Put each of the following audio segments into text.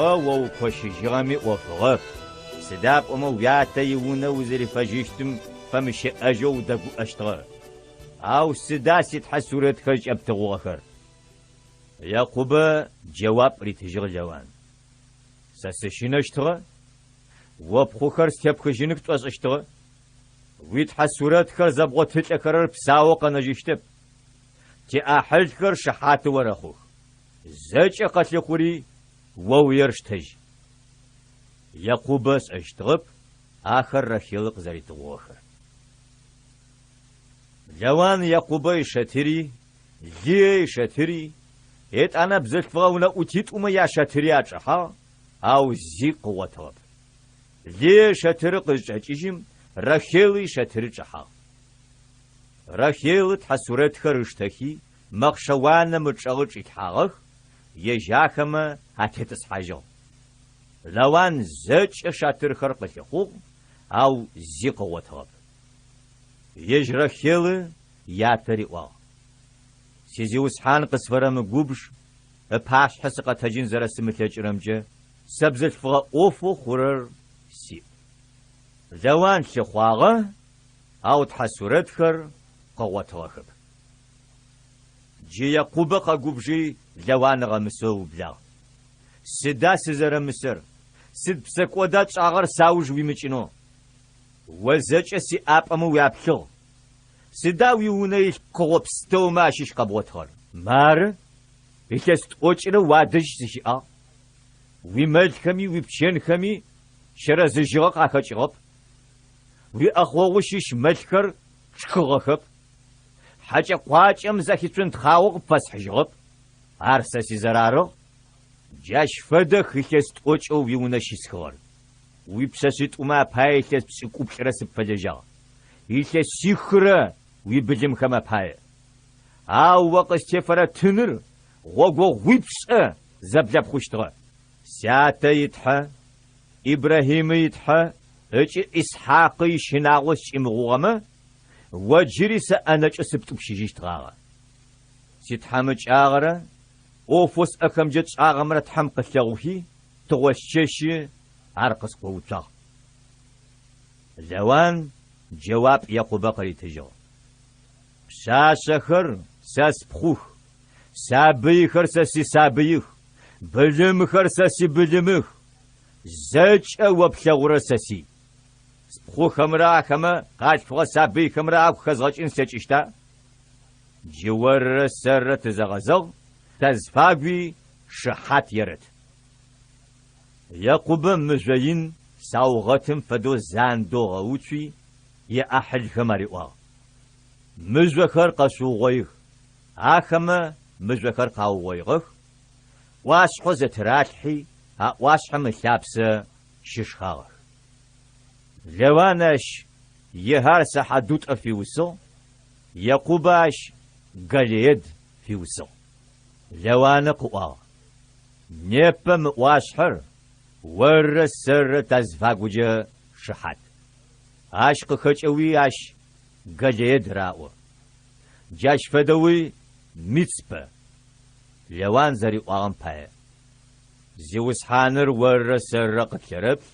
О о укощыжьыгъэми ӏофыгъэп, сыда пӏомэ уятэ иунэ узэрифэжьыщтым фэмыщыӏэжьэу удэгуӏэщтыгъэ. Ау сыда ситхьэ сурэтхэр кӏэптыгъугъэхэр? Якъубэ джэуап ритыжьыгъ Лаван. Сэ сыщынэщтыгъэ, о пхъухэр степхыжьыных пшӏошӏыщтыгъэ. Уитхьэ сурэтхэр зэбгъотылӏэхэрэр псаоу къэнэжьыщтэп. Тиӏахьылхэр шыхьаты орэхъух. Зэкӏэ къэлъыхъури оуер штэжь. Якъубэ ышӏэщтыгъэп ахэр Рахилы къызэритыгъугъэхэр. Лаван Якъубэ ишэтыри, Лые ишэтыри, етӏанэ бзылъфыгъэ унэӏутитӏумэ яшэтыри ачӏэхьагъ, ау зи къыгъотыгъэп. Лые ишэтыры къызчӏэкӏыжьым, Рахилы ишэтыры чӏэхьагъ. Рахилы тхьэ сурэтхэр ыштэхи, мэхъшэ уанэм ычӏэгъы чӏилъхьагъэх, ежь ахэмэ атетӏысхьажьыгъ. Лаван зэкӏэ шатырхэр къылъыхъугъ, ау зи къыгъотыгъэп. Ежь Рахилы ятэ риӏуагъ, Сизиусхьан къысфэрэмыгубж, ыпашъхьэ сыкъэтэджын зэрэсымылъэкӏырэмкӏэ сэ бзылъфыгъэ ӏофэу хъурэр сиӏ. Лаван лъыхъуагъэ, ау тхьэ сурэтхэр къыгъотыгъэхэп. Джы Якъубэ къэгубжи Лаван ыгъэмысэу ыублагъ. Сыда сызэрэмысэр? Сыд псэкӏода тшӏагъэр сауж уимыкӏынэу? О зэкӏэ сиӏапӏэмэ уяплъыгъ. Сыда уиунэ илъ пкъыгъо пстэумэ ащыщ къэбгъотыгъэр? Мары, илъэс тӏокӏырэ уадэжь сыщыӏагъ. Уимэлхэми уипчэнхэми чэрэзыжьыгъэ къахэкӏыгъэп. Уиӏэхъогъу щыщ мэлхэр тшхыгъэхэп. Хьэкӏэ-къуакӏэм зэхицунтхъагъэу къыпфэсхьыжьыгъэп. Ар сэ сизэрарыгъ. Джащ фэдэх илъэс тӏокӏэу уиунэ щисхыгъэр. Уипшъэшъитӏумэ апае илъэс пшӏыкӏуплӏырэ сыпфэлэжьагъ, илъэсихырэ уибылымхэм апае. Ау о къыстефэрэ тыныр гъогогъуипшӏэ зэблэпхъущтыгъэ. Сятэ и Тхьэ, Ибрахьимэ и Тхьэ ыкӏи Исхьакъы ищынагъо скӏымыгъугъэмэ, о джыри сэ ӏэнэкӏэу сыптӏупщыжьыщтгъагъэ. Ситхьамыкӏагъэрэ ӏофэу сӏэхэмкӏэ тшӏагъэмрэ Тхьэм къылъэгъухи, тыгъосчэщы ар къыскъоуцуагъ. Лаван джэуап Якъубэ къыритыжьыгъ, Пшъашъэхэр сэ спхъух, сабыйхэр сэ сисабыих, былымхэр сэ сибылымых, зэкӏэ о плъэгъурэр сэ сий. Спхъухэмрэ ахэмэ къалъфыгъэ сабыйхэмрэ агу хэзгъэкӏын слъэкӏыщта? Джы орырэ сэррэ тызэгъэзэгъ, тазфагуи шыхьат ерэт. Якъубэ мыжъо ин саугъэтым фэдэу зандэу ыгъэуцуи, иӏахьылхэм ариӏуагъ, Мыжъохэр къэшъуугъоих. Ахэмэ мыжъохэр къаугъоигъэх, ӏуашъхьэу зэтыралъхьи, а ӏуашъхьэм ылъапсэ щышхагъэх. Лаван ащ Егар Сахьадутӏэ фиусыгъ, Якъубэ ащ Галеед фиусыгъ. Лаванэ къыӏуагъ, Непэ мы ӏуашъхьэр оррэ сэррэ тазфагукӏэ шыхьат. Ащ къыхэкӏэуи ащ Галеед раӏо. Джащ фэдэуи Мицпэ, Лаван зэриӏуагъэм пае. Зиусхьаныр оррэ сэррэ къытлъэрэплъ,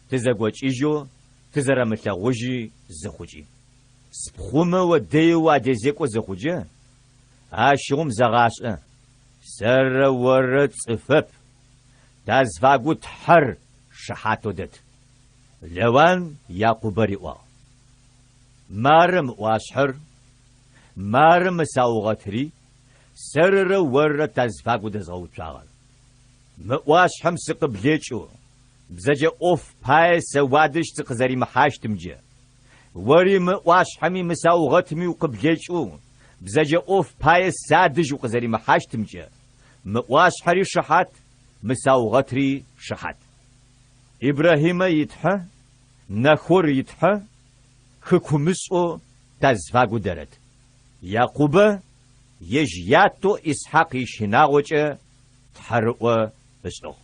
тызэгокӏыжьэу тызэрэмылъэгъужьи зыхъукӏи. Спхъумэ о дэеу уадезекӏо зыхъуджэ, ащыгъум зэгъашӏэ, сэррэ оррэ цӏыфэп, тазфагу Тхьэр шыхьатэу дэт. Лаван Якъубэ риӏуагъ, Мары мы ӏуашъхьэр, мары мы саугъэтри сэрырэ оррэ тазфагу дэзгъэуцуагъэр. Мы ӏуашъхьэм сыкъыблэкӏэу, бзэджэ ӏоф пае сэ уадэжь сыкъызэримыхьащтымджэ, ори мы ӏуашъхьэми мы саугъэтми укъыблэкӏэу, бзэджэ ӏоф пае садэжь укъызэримыхьащтымкӏэ, мы ӏуашъхьэри шыхьат, мы саугъэтри шыхьат. Ибрахьимэ и Тхьэ, Нахор и Тхьэ, хыкумышӏэу тазфагу дэрэт. Якъубэ ежь ятэу Исхьакъ ищынагъокӏэ тхьэрыӏо ышӏыгъ.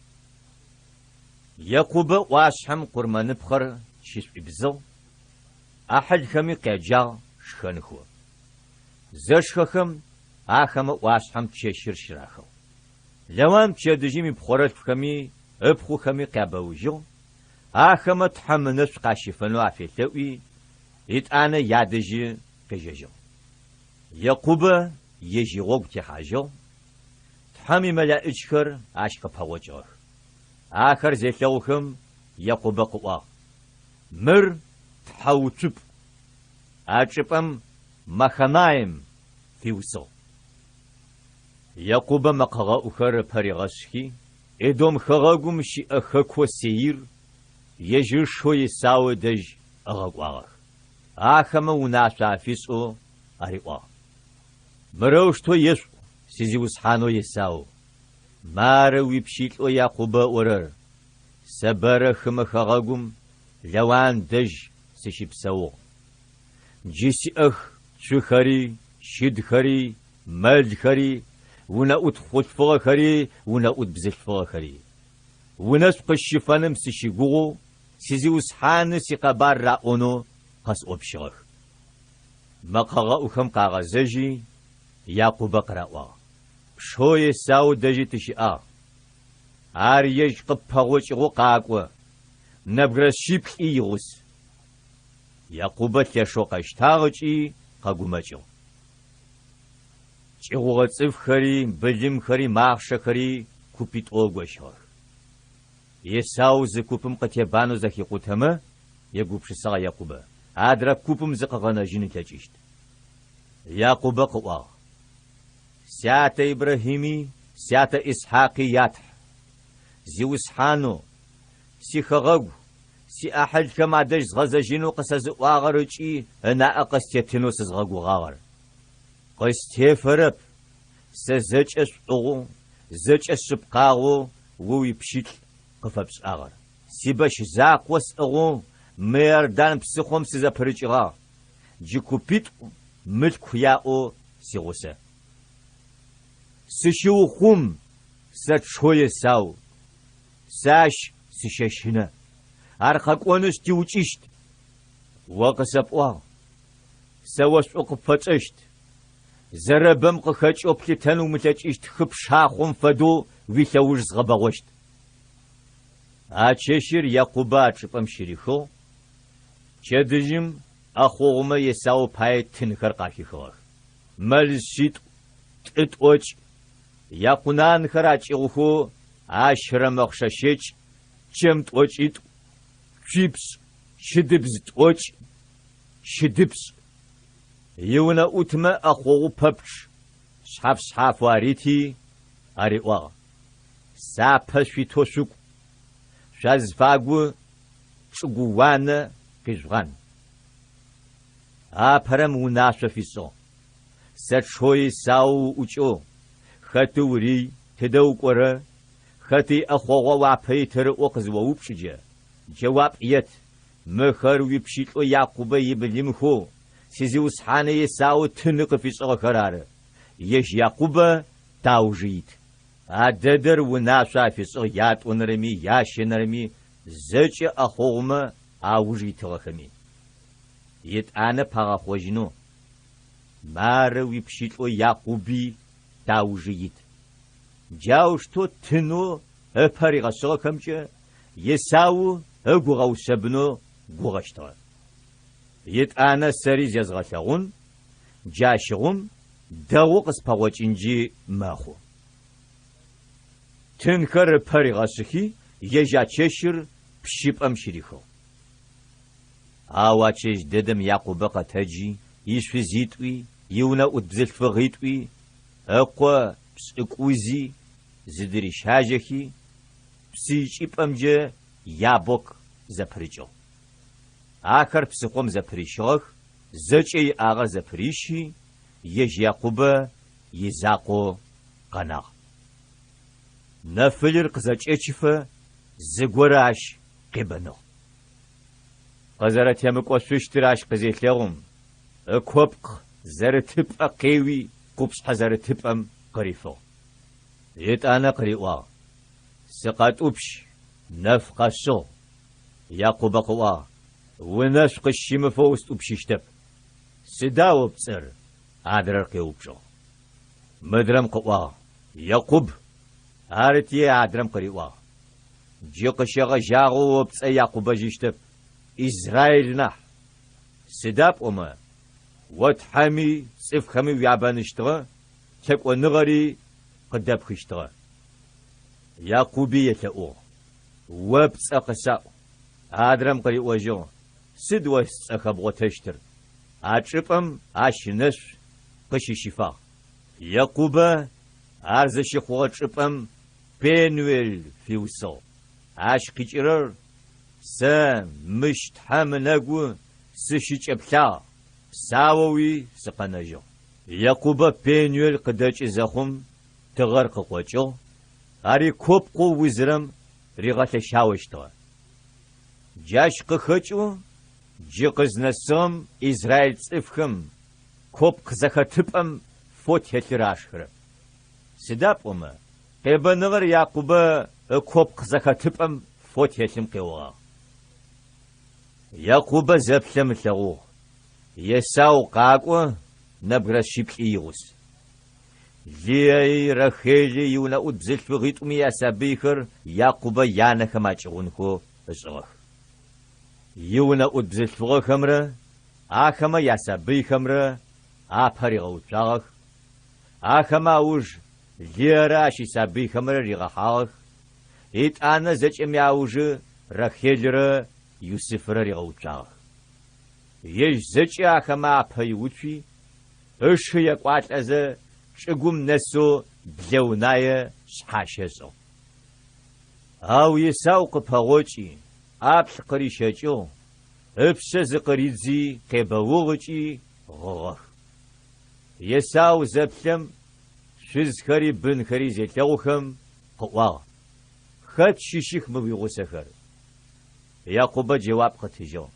Якъубэ ӏуашъхьэм къурмэныпхъэр щышӏуибзыгъ, ӏахьылхэми къяджагъ шхэнхэу. Зэшхэхэм ахэмэ ӏуашъхьэм чэщыр щырахыгъ. Лаван пчэдыжьым ипхъорэлъфхэми ыпхъухэми къябэужьыгъ, ахэмэ Тхьэм ынэшӏу къащифэнэу афелъэӏуи, етӏанэ ядэжьы къежьэжьыгъ. Якъубэ ежь игъогу техьажьыгъ, Тхьэм имэлаӏычхэр ащ къыпэгъокӏыгъэх. Ахэр зелъэгъухэм, Якъубэ къыӏуагъ, Мыр тхьэуцупӏ. А чӏыпӏэм Маханаим фиусыгъ. Якъубэ мэкъэгъэӏухэр ыпэ ригъэшъхи, Эдом хэгъэгум щыӏэ хэкоу Сеир ежь ышэу Есау ыдэжь ыгъэкӏуагъэх. Ахэмэ унашъо афишӏэу ариӏуагъ, Мырэущтэу ешъуӏу, сизиусхьанэу Есау, мары уипщылӏэу Якъубэ ыӏорэр, Сэ бэрэ хымэ хэгъэгум Лаван дэжь сыщыпсэугъ. Джы сиӏэх цухэри, щыдхэри, мэлхэри, унэӏут хъулъфыгъэхэри, унэӏут бзылъфыгъэхэри. Унэшӏу къысщыфэным сыщыгугъэу сизиусхьаны сикъэбар раӏонэу къэсӏопщыгъэх. Мэкъэгъэӏухэм къагъэзэжьи, Якъубэ къыраӏуагъ, Пшэу Есау дэжьи тыщыӏагъ. Ар ежь къыппэгъокӏыгъэу къакӏо, нэбгырэ шъиплӏи игъус. Якъубэ лъэшэу къэщтагъ ыкӏи къэгумэкӏыгъ. Кӏыгъугъэ цӏыфхэри, былымхэри, махъшэхэри купитӏоу ыгощыгъэх. Есау зы купым къытебанэу зэхикъутэмэ, егупшысагъ Якъубэ, адрэ купым зыкъыгъэнэжьын ылъэкӏыщт. Якъубэ къыӏуагъ, Сятэ Ибрахьими сятэ Исхьакъи я Тхь, Зиусхьанэу, сихэгъэгу, сиӏахьылхэм адэжь згъэзэжьынэу къысэзыӏуагъэр ыкӏи ынаӏэ къыстетынэу сызгъэгугъагъэр. Къыстефэрэп сэ зэкӏэ шӏугъэу, зэкӏэ шъыпкъагъэу о уипщылӏ къыфэпшӏагъэр. Сибэщ закъо сӏыгъэу мы Иордан псыхъом сызэпырыкӏыгъагъ, джы купитӏу мылъку яӏэу сигъусэ. Сыщыухъум, сэ тшэу Есау, сэ ащ сыщэщынэ. Ар къэкӏонышъ тиукӏыщт. О къысэпӏуагъ, Сэ о шӏу къыпфэчӏэщт. Зэрэбэм къыхэкӏэу плъытэн умылъэкӏыщт хы пшахъом фэдэу уилъэуж згъэбэгъощт. А чэщыр Якъубэ а чӏыпӏэм щырихыгъ, пчэдыжьым ӏэхъогъумэ Есау пае тынхэр къахихыгъэх, мэл шъитӏу, тӏы тӏокӏ, якъунанхэр акӏыгъухэу ащырэ мэхъшэ щэкӏ, чэм тӏокӏитӏу, цуипшӏ, щыдыбз тӏокӏ, щыдыпшӏ. Иунэӏутмэ ӏэхъогъу пэпчъ шъхьаф-шъхьафэу арити, ариӏуагъ, Сапэ шъуитэу шъукӏу, шъуазфагу чӏыгууанэ къижъугъан. Апэрэм унашъо фишӏыгъ, Сэ тшэу Есау уӏукӏэу, хэты урий, тыдэ укӏорэ, хэты иӏэхъогъуа уапэ итыр ыӏоу къызыоупчӏыджэ, джэуап ет, Мыхэр уипщылӏэу Якъубэ ибылымхэу сизиусхьанэу Есау тыны къыфишӏыгъэхэр ары, ежь Якъубэ таужы ит. А дэдэр унашъо афишӏыгъ ятӏонэрэми ящэнэрэми зэкӏэ ӏэхъогъумэ ауж итыгъэхэми. Етӏанэ пагъэхъожьынэу, Мары уипщылӏэу Якъуби таужы ит. Джаущтэу тынэу ыпэ ригъэшъыгъэхэмкӏэ Есау ыгу ыгъэушъэбынэу гугъэщтыгъэ. Етӏанэ сэри зезгъэлъэгъун, джащыгъум дэгъоу къыспэгъокӏынджи мэхъу. Тынхэр ыпэ ригъэшъыхи, ежь а чэщыр пщыпӏэм щырихыгъ. Ау а чэщ дэдэм Якъубэ къэтэджи, ишъузитӏуи, иунэӏут бзылъфыгъитӏуи, ыкъо пшӏыкӏузи зыдырищажьэхи, псыикӏыпӏэмкӏэ Ябок зэпырыкӏыгъ. Ахэр псыхъом зэпырищыгъэх, зэкӏэ иӏагъэр зэпырищи, ежь Якъубэ изакъоу къэнагъ. Нэфылыр къызэкӏэчыфэ зыгорэ ащ къебэныгъ. Къызэрэтемыкӏошъущтыр ащ къызелъэгъум, ыкопкъ зэрытыпӏэ къеуи къупшъхьэ зэрытыпӏэм къырифыгъ. Етӏанэ къыриӏуагъ, Сыкъэтӏупщ, нэф къэшъыгъ. Якъубэ къыӏуагъ, Унэшъу къысщымыфэу устӏупщыщтэп. Сыда о пцӏэр? Адрэр къеупчӏыгъ. Мыдрэм къыӏуагъ, Екъуб. Арыти адрэм къыриӏуагъ. Джы къыщегъэжьагъэу о пцӏэ Якъубэжьыщтэп, Израил нахь. Сыда пӏомэ, о Тхьэми цӏыфхэми уябэныщтыгъэ, текӏоныгъэри къыдэпхыщтыгъэ. Якъуби елъэӏугъ, О пцӏэ къысаӏу. Адрэм къыриӏожьыгъ, Сыд о сцӏэ хэбгъотэщтыр? А чӏыпӏэм ащ ынэшӏу къыщыщифагъ. Якъубэ ар зыщыхъугъэ чӏыпӏэм Пенуел фиусыгъ. Ащ къикӏырэр, Сэ мыщ Тхьэм ынэгу сыщыкӏэплъагъ, псаоуи сыкъэнэжьыгъ. Якъубэ Пенуел къыдэкӏы зэхъум, тыгъэр къыкъокӏыгъ, ар икопкъэу узырэм ригъэлъэщаощтыгъэ. Джащ къыхэкӏэу джы къызнэсыгъэм израил цӏыфхэм копкъ зэхэтыпӏэм фо телъыр ашхырэп. Сыда пӏомэ, къебэныгъэр Якъубэ ыкопкъ зэхэтыпӏэм фо телъым къеогъагъ. Якъубэ зэплъэм ылъэгъугъ, Есау къакӏо, нэбгырэ шъиплӏи игъус. Лыеи, Рахели иунэӏут бзылъфыгъитӏуми ясабыйхэр Якъубэ янэхэм акӏыгъунхэу ышӏыгъэх. Иунэӏут бзылъфыгъэхэмрэ ахэмэ ясабыйхэмрэ апэ ригъэуцуагъэх, ахэмэ ауж Лыерэ ащ исабыйхэмрэ ригъэхьагъэх, етӏанэ зэкӏэми аужы Рахелрэ Юсыфрэ ригъэуцуагъэх. Ежь зэкӏэ ахэмэ апэ иуцуи, ышы екӏуалӏэзэ чӏыгум нэсэу блэунае шъхьащэ ышӏыгъ. Ау Есау къыпэгъокӏи, ӏаплӏ къырищэкӏыгъ, ыпшъэ зыкъыридзи къебэугъ ыкӏи гъыгъэх. Есау зэплъэм, шъузхэри бынхэри зелъэгъухэм, къыӏуагъ, Хэт щыщых мы уигъусэхэр? Якъубэ джэуап къытыжьыгъ,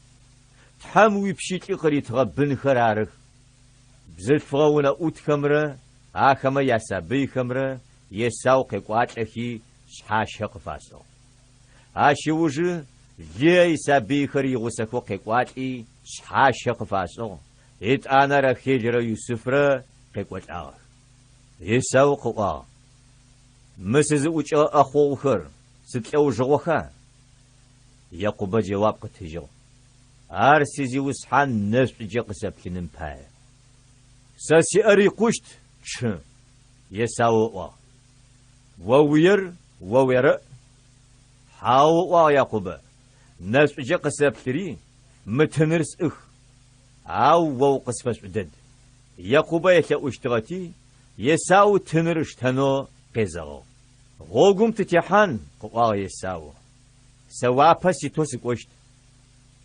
Тхьэм уипщылӏы къыритыгъэ бынхэр арых. Бзылъфыгъэ унэӏутхэмрэ ахэмэ ясабыйхэмрэ Есау къекӏуалӏэхи шъхьащэ къыфашӏыгъ. Ащ ыужы Лые исабыйхэр игъусэхэу къекӏуалӏи шъхьащэ къыфашӏыгъ, етӏанэ Рахелрэ Юсыфрэ къекӏолӏагъэх. Есау къыӏуагъ, Мы сызыӏукӏэгъэ ӏэхъогъухэр сыд лӏэужыгъоха? Якъубэ джэуап къытыжьыгъ, Ар сизиусхьан нэшӏукӏэ къысэплъыным пае. Сэ сиӏэр икъущт, чъы, Есау ыӏуагъ. О уиер о уерэӏ. Хьау, ыӏуагъ Якъубэ, нэшӏукӏэ къысэплъыри, мы тыныр сӏых, ау о укъысфэшӏу дэд. Якъубэ елъэӏущтыгъэти, Есау тыныр ыштэнэу къезэгъыгъ. Гъогум тытехьан, къыӏуагъ Есау, сэ уапэ ситэу сыкӏощт.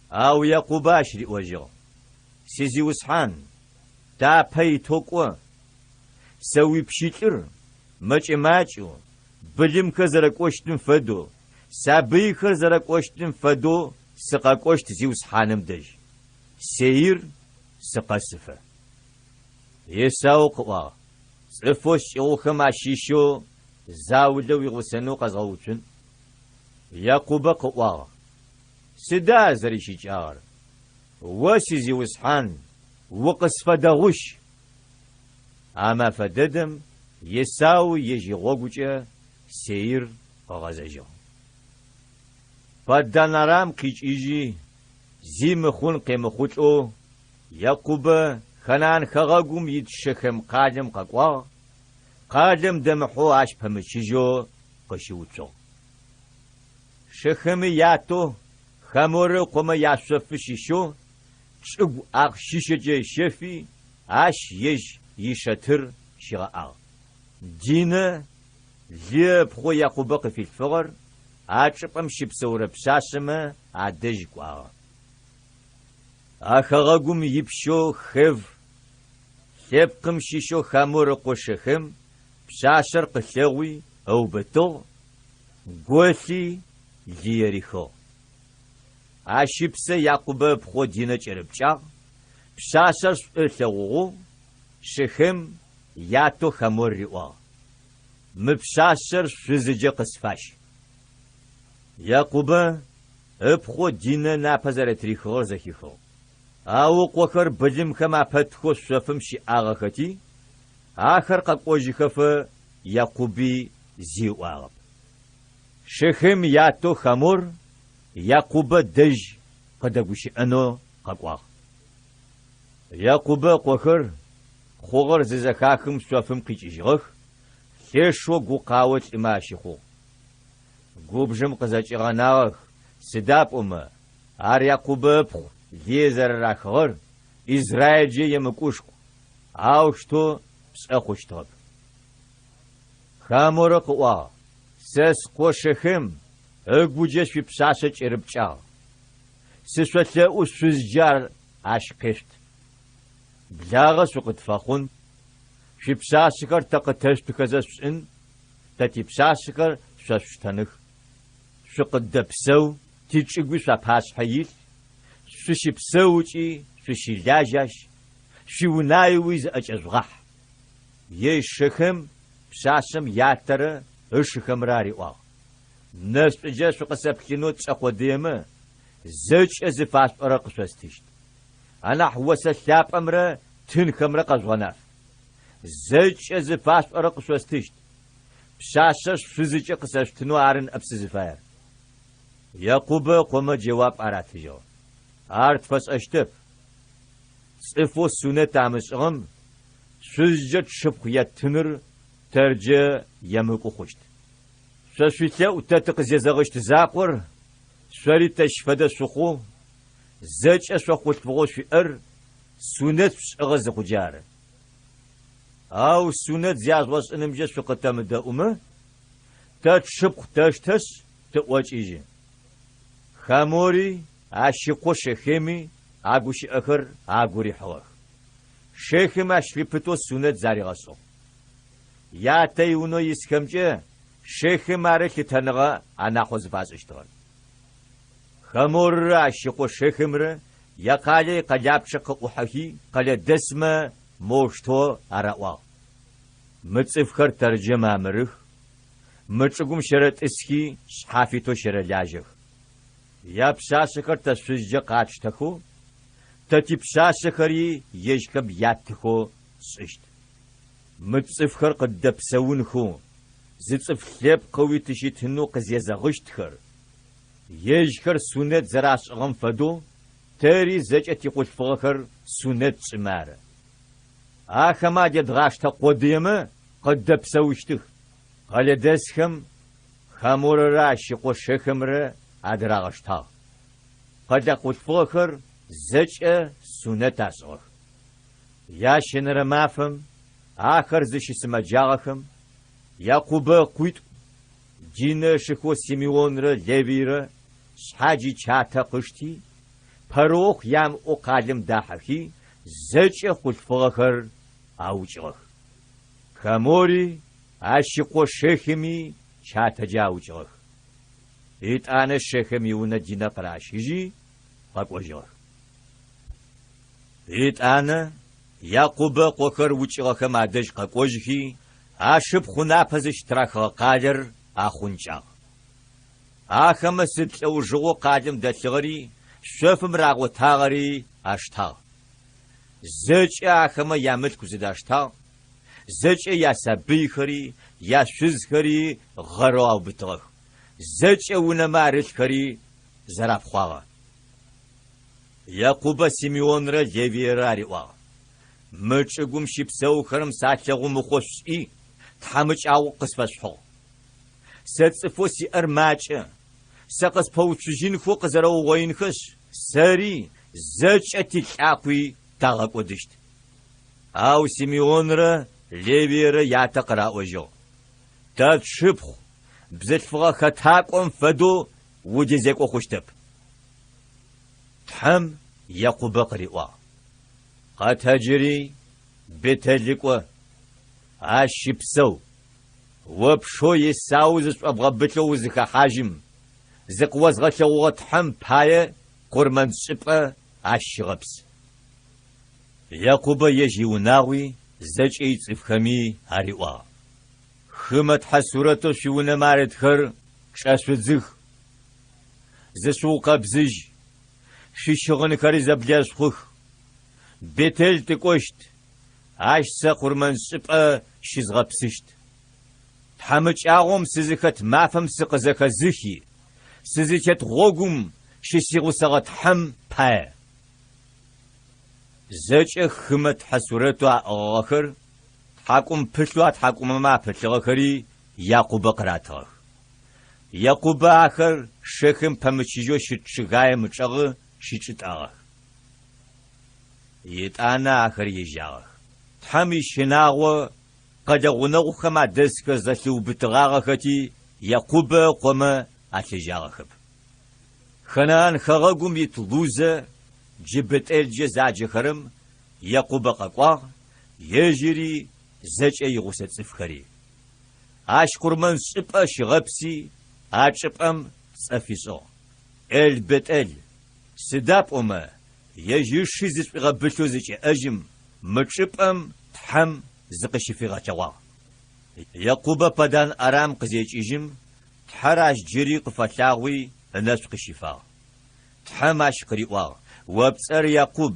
Ау Якъубэ ащ риӏожьыгъ, Сизиусхьан, тапэ итэу кӏо, сэ уипщылӏыр, мэкӏэ-макӏэу, былымхэр зэрэкӏощтым фэдэу, сабыйхэр зэрэкӏощтым фэдэу сыкъэкӏощт зиусхьаным дэжь, Сеир сыкъэсыфэ. Есау къыӏуагъ, Цӏыфэу скӏыгъухэм ащыщэу заулэ уигъусэнэу къэзгъэуцун. Якъубэ къыӏуагъ, Сыда ар зэрищыкӏагъэр? О, сизиусхьан, укъысфэдэгъущ! А мэфэ дэдэм Есау ежь игъогукӏэ Сеир къыгъэзэжьыгъ. Паддан-Арам къикӏыжьи, зи мыхъун къемыхъулӏэу Якъубэ Ханаан хэгъэгум ит Шэхем къалэм къэкӏуагъ, къалэм дэмыхьэу ащ пэмычыжьэу къыщыуцугъ. Шэхемы ятэу Хаморэ ыкъомэ яшъофы щыщэу чӏыгу ахъщишъэкӏэ ыщэфи, ащ ежь ишэтыр щигъэӏагъ. Динэ, Лые ыпхъоу Якъубэ къыфилъфыгъэр, а чӏыпӏэм щыпсэурэ пшъашъэмэ адэжь кӏуагъэ. А хэгъэгум ипщэу Хев лъэпкъым щыщэу Хамор ыкъо Шэхем пшъашъэр къылъэгъуи ыубытыгъ, голъи лые рихыгъ. Ащ ыпсэ Якъубэ ыпхъоу Динэ кӏэрыпкӏагъ, пшъашъэр шӏу ылъэгъугъэу Шэхем ятэу Хамор риӏуагъ, Мы пшъашъэр шъузыджэ къысфащ. Якъубэ ыпхъоу Динэ напэ зэрэтырихыгъэр зэхихыгъ. Ау ыкъохэр былымхэм апэтхэу шъофым щыӏагъэхэти, ахэр къэкӏожьыхэфэ Якъуби зи ыӏуагъэп. Шехем ятэу Хамор Якъубэ дэжь къыдэгущыӏэнэу къэкӏуагъ. Якъубэ ыкъохэр хъугъэр зызэхахым шъофым къикӏыжьыгъэх, лъэшэу гукъао лӏымэ ащыхъугъ. Губжым къызэкӏигъэнагъэх, сыда пӏомэ ар Якъубэ ыпхъу Лые зэрэрахыгъэр Израилкӏэ емыкӏушху, аущтэу пшӏэ хъущтыгъэп. Хаморэ къыӏуагъ, Сэ скъо Шехем ыгуджэ шъуипшъашъэ кӏэрыпкӏагъ. Сышъолъэӏу шъузджэ ар ащ къешъут. Благъэ шъукъытфэхъун, шъуипшъашъэхэр тэ къытэшъутыхэзэ шъушӏын, тэ типшъашъэхэр шъо шъуштэных. Шъукъыддэпсэу, тичӏыгуи шъуапашъхьэ илъ, шъущыпсэу ыкӏи шъущылажь ащ, шъуиунаеуи зыӏэкӏэжъугъахь. Ежь Шехем пшъашъэм ятэрэ ышыхэмрэ ариӏуагъ, Нэшӏуджэ шъукъысэплъынэу тшӏэ къодыемэ, зэкӏэ зыфашъуӏорэр къышъостыщт. Анахь осэ лъапӏэмрэ тынхэмрэ къэжъугъэнаф. Зэкӏэ зыфашъуӏорэр къышъостыщт. Пшъашъэр шъузыкӏэ къысэшъутынэу ары ныӏэп сызыфаер. Якъубэ ыкъомэ джэуап аратыжьыгъ, Ар тфэшӏэщтэп. Цӏыфэу сунэт амышӏыгъэм шъузкӏэ тшыпхъу еттыныр тэрджэ емыкӏу хъущт. Шъо шъуилъэӏу тэ тыкъызезэгъыщт закъор шъори тэщ фэдэ шъухъоу, зэкӏэ шъо хъулъфыгъэу шъуиӏэр сунэт шъушӏыгъэ зыхъуджэ ары. Ау сунэт зяжъугъэшӏынымкӏэ шъукъытэмыдэӏумэ, тэ тшыпхъу тэштэшъ, тыӏокӏыжьы. Хамори ащ ыкъо Шехеми а гущыӏэхэр агу рихьыгъэх. Шехем ащ лъыпытэу сунэт заригъэшӏыгъ. Ятэ иунэу исхэмкӏэ Шехем ары лъытэныгъэ анахьэу зыфашӏыщтыгъэр. Хаморрэ ащ ыкъо Шехемрэ якъалэ икъэлапчъэ къыӏухьэхи, къэлэдэсмэ моущтэу араӏуагъ, Мы цӏыфхэр тэрджэ мамырых, мы чӏыгум щэрэтӏысхи шъхьафитэу щэрэлажьэх. Япшъашъэхэр тэ шъузкӏэ къатштэхэу, тэ типшъашъэхэри ежьхэм яттыхэу тшӏыщт. Мы цӏыфхэр къыддэпсэунхэу, зы цӏыф лъэпкъэуи тыщытынэу къызезэгъыщтхэр, ежьхэр сунэт зэрашӏыгъэм фэдэу, тэри зэкӏэ тихъулъфыгъэхэр сунэт тшӏымэ ары. Ахэмэ адедгъаштэ къодыемэ, къыддэпсэущтых. Къэлэдэсхэм Хаморэрэ ащ ыкъо Шехемрэ адырагъэштагъ. Къэлэ хъулъфыгъэхэр зэкӏэ сунэт ашӏыгъэх. Ящэнэрэ мафэм ахэр зыщысымэджагъэхэм Якъубэ ыкъуитӏу, Динэ ышыхэу Симеонрэ Левийрэ шъхьадж ичатэ къышти, пэрыохъу ямыӏэу къалэм дахьэхи, зэкӏэ хъулъфыгъэхэр аукӏыгъэх. Хамори ащ ыкъо Шехеми чатэкӏэ аукӏыгъэх. Етӏанэ Шехем иунэ Динэ къыращыжьи, къэкӏожьыгъэх. Етӏанэ Якъубэ ыкъохэр укӏыгъэхэм адэжь къэкӏожьхи, ашыпхъу ынапэ зыщытырахыгъэ къалэр ахъункӏагъ. Ахэмэ сыд лӏэужыгъоу къалэм дэлъыгъэри, шъофым рагъотагъэри аштагъ. Зэкӏэ ахэмэ ямылъку зыдаштагъ, зэкӏэ ясабыйхэри, яшъузхэри гъэрэу аубытыгъэх, зэкӏэ унэмэ арылъхэри зэрапхъуагъэ. Якъубэ Симеонрэ Левиерэ ариӏуагъ, Мы чӏыгум щыпсэухэрэм салъэгъу мыхъоу шъушӏи, тхьамыкӏагъо къысфэшъухьыгъ. Сэ цӏыфэу сиӏэр макӏэ, сэ къыспэуцужьынхэу къызэрэугъоинхэшъ, сэри зэкӏэ тилӏакъуи тагъэкӏодыщт. Ау Симеонрэ Левиерэ ятэ къыраӏожьыгъ, Тэ тшыпхъу бзылъфыгъэ хэтакӏом фэдэу удезекӏо хъущтэп. Тхьэм Якъубэ къыриӏуагъ, Къэтэджыри, Бетэлы кӏо, ащ щыпсэу. О пшэу Есау зышӏобгъэбылъэу узыхэхьажьым, зыкъыозгъэлъэгъугъэ Тхьэм пае къурмэншӏыпӏэ ащ щыгъэпс. Якъубэ ежь иунагъуи зэкӏэ ицӏыфхэми ариӏуагъ, Хымэ тхьэ сурэтэу шъуиунэмэ арытхэр чӏэшъудзых, зышъуукъэбзыжь, шъуищыгъынхэри зэблэшъухъух. Бетэл тыкӏощт, ащ сэ къурмэншӏыпӏэ щызгъэпсыщт. Тхьамыкӏагъом сызыхэт мафэм сыкъызэхэзыхи, сызытет гъогум щысигъусэгъэ Тхьэм пае. Зэкӏэ хымэ тхьэ сурэтэу аӏыгъыгъэхэр, тхьакӏумпылъэу атхьакӏумэмэ апылъыгъэхэри Якъубэ къыратыгъэх. Якъубэ ахэр Шэхем пэмычыжьэу щыт чъыгаем ычӏэгъы щичӏытӏагъэх. Етӏанэ ахэр ежьагъэх. Тхьэм ищынагъо къэлэ гъунэгъухэм адэсхэр зэлъиубытыгъагъэхэти, Якъубэ ыкъомэ алъежьагъэхэп. Ханаан хэгъэгум ит Лузэ, джы Бэтӏелджэ заджэхэрэм, Якъубэ къэкӏуагъ, ежьыри зэкӏэ игъусэ цӏыфхэри. Ащ къурмэншӏыпӏэ щигъэпси, а чӏыпӏэм цӏэ фишӏыгъ, Эл-Бэтӏел, сыда пӏомэ ежь ыши зышӏуигъэбылъэу зыкӏеӏэжьым, мы чӏыпӏэм Тхьэм зыкъыщыфигъэлъэгъуагъ. Якъубэ Паддан-Арам къызекӏыжьым, Тхьэр ащ джыри къыфэлъагъуи ынэшӏу къыщифагъ. Тхьэм ащ къыриӏуагъ, О пцӏэр Якъуб,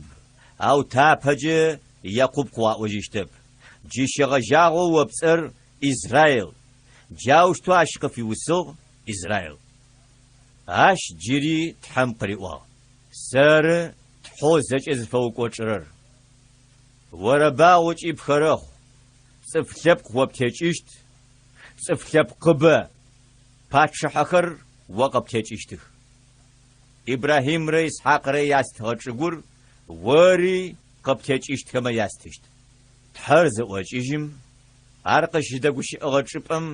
ау тапэкӏэ Якъуб къыуаӏожьыщтэп. Джы щегъэжьагъэу о пцӏэр Израил. Джаущтэу ащ къыфиусыгъ Израил. Ащ джыри Тхьэм къыриӏуагъ, Сэры Тхьэу зэкӏэ зыфэукӏочӏырэр. Орэбагъу ыкӏи пхэрэхъу, цӏыф лъэпкъ о птекӏыщт, цӏыф лъэпкъыбэ, пачъыхьэхэр о къыптекӏыщтых. Ибрахьимрэ Исхьакърэ ястыгъэ чӏыгур ори къыптекӏыщтхэмэ ястыщт. Тхьэр зыӏокӏыжьым, ар къыщыдэгущыӏэгъэ чӏыпӏэм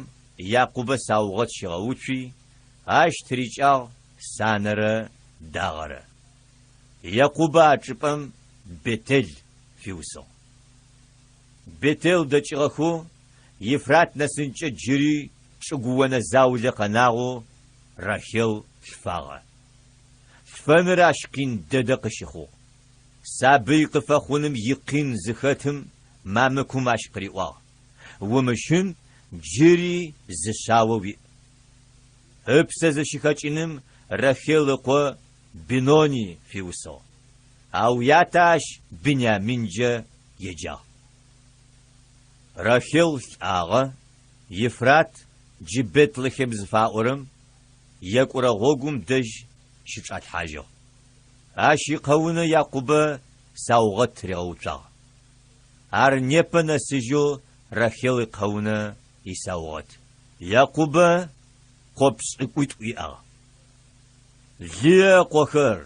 Якъубэ саугъэт щигъэуцуи, ащ тырикӏагъ санэрэ дагъэрэ. Якъубэ а чӏыпӏэм Бетел фиусыгъ. Бетел дэкӏыгъэхэу Ефрат нэсынкӏэ джыри чӏыгуонэ заулэ къэнагъэу Рахел лъфагъэ. Лъфэныр ащ къин дэдэ къыщыхъугъ. Сабый къыфэхъуным икъин зыхэтым мамыкум ащ къыриӏуагъ, Умыщын, джыри зы шъао уиӏ. Ыпсэ зыщыхэкӏыным Рахел ыкъо Бенони фиусыгъ, ау ятэ ащ Бениаминкӏэ еджагъ. Рахел лӏагъэ, Ефрат, джы Бетлехем зыфаӏорэм, екӏурэ гъогум дэжь щычӏалъхьажьыгъ. Ащ икъэунэ Якъубэ саугъэт тыригъэуцуагъ. Ар непэ нэсыжьэу Рахел икъэунэ исаугъэт. Якъубэ къо пшӏыкӏутӏу иӏагъ. Лые ыкъохэр,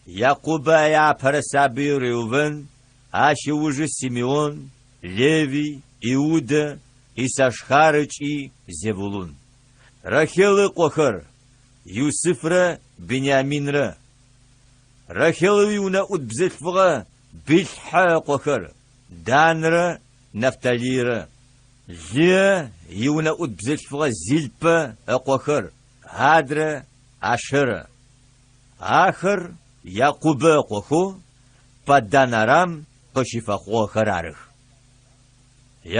Якъубэ иапэрэ сабыеу Реувен, ащ ыужы Симеон, Левий, Иудэ, Иссашхар ыкӏи Зевулун. Рахел ыкъохэр, Юсыфрэ Бениаминрэ. Рахел иунэӏут бзылъфыгъэ Билхьэ ыкъохэр, Данрэ Нафталийрэ. Лые иунэӏут бзылъфыгъэ Зилпэ ыкъохэр, Гадрэ Ашэрэ. Ахэр Якъубэ ыкъохэу Паддан-Арам къыщыфэхъугъэхэр арых.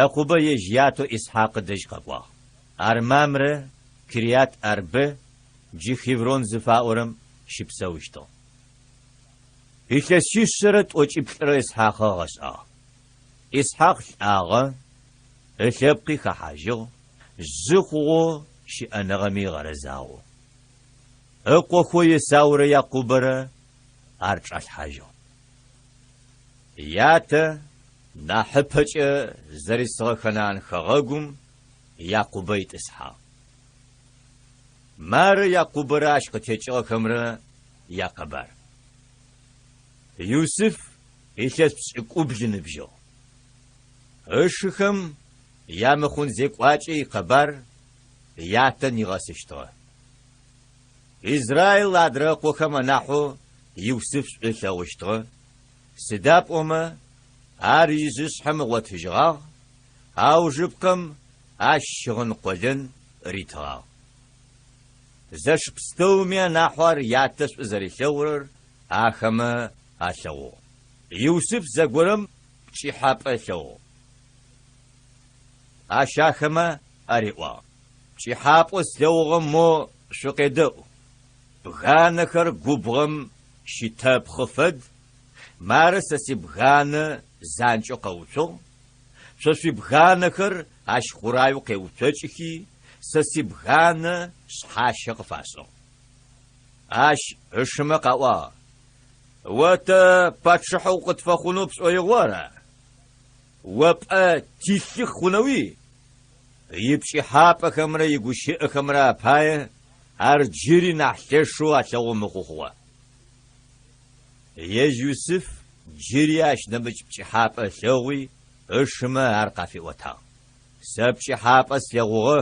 Якъубэ ежь ятэу Исхьакъ ыдэжь къэкӏуагъ. Ар Мамрэ, Кириат-Арбэ, джы Хеврон зыфаӏорэм, щыпсэущтыгъ. Илъэсишъэрэ тӏокӏиплӏырэ Исхьакъ ыгъэшӏагъ. Исхьакъ лӏагъэ, ылъэпкъи хэхьажьыгъ, жъы хъугъэу щыӏэныгъэми ыгъэрэзагъэу. Ыкъохэу Есаурэ Якъубэрэ ар чӏалъхьажьыгъ. Ятэ нахьыпэкӏэ зэрисыгъэ Ханаан хэгъэгум Якъубэ итӏысхьагъ. Мары Якъубэрэ ащ къытекӏыгъэхэмрэ якъэбар. Юсыф илъэс пшӏыкӏубл ыныбжьыгъ. Ышыхэм ямыхъун зекӏуакӏэ икъэбар ятэ нигъэсыщтыгъэ. Израил адрэ ыкъохэм анахьэу Юсыф шӏу ылъэгъущтыгъэ, сыда пӏомэ ар ижъышъхьэм ыгъотыжьыгъагъ, аужыпкъэм ащ щыгъын къолэн ритыгъагъ. Зэш пстэуми анахьэу ар ятэ шӏу зэрилъэгъурэр ахэмэ алъэгъугъ. Юсыф зэгорэм пкӏыхьапӏэ ылъэгъугъ. Ащ ахэмэ ариӏуагъ, Пкӏыхьапӏэу слъэгъугъэм мо шъукъедэӏу. Бганэхэр губгъом щытэпхъы фэд, мары сэ сибганэ занкӏэу къэуцугъ, шъо шъуибганэхэр ащ хъураеу къеуцокӏыхи, сэ сибганэ шъхьащэ къыфашӏыгъ. Ащ ышымэ къаӏуагъ, О тэ пачъыхьэ укъытфэхъунэу пшӏоигъоу ара? О пӏэ тилъы хъунэуи? Ипкӏыхьапӏэхэмрэ игущыӏэхэмрэ апае ар джыри нахь лъэшэу алъэгъу мыхъу хъугъэ. Ежь Юсыф джыри ащ нэмыкӏ пкӏыхьапӏэ ылъэгъуи, ышымэ ар къафиӏотагъ. Сэ пкӏыхьапӏэ слъэгъугъэ,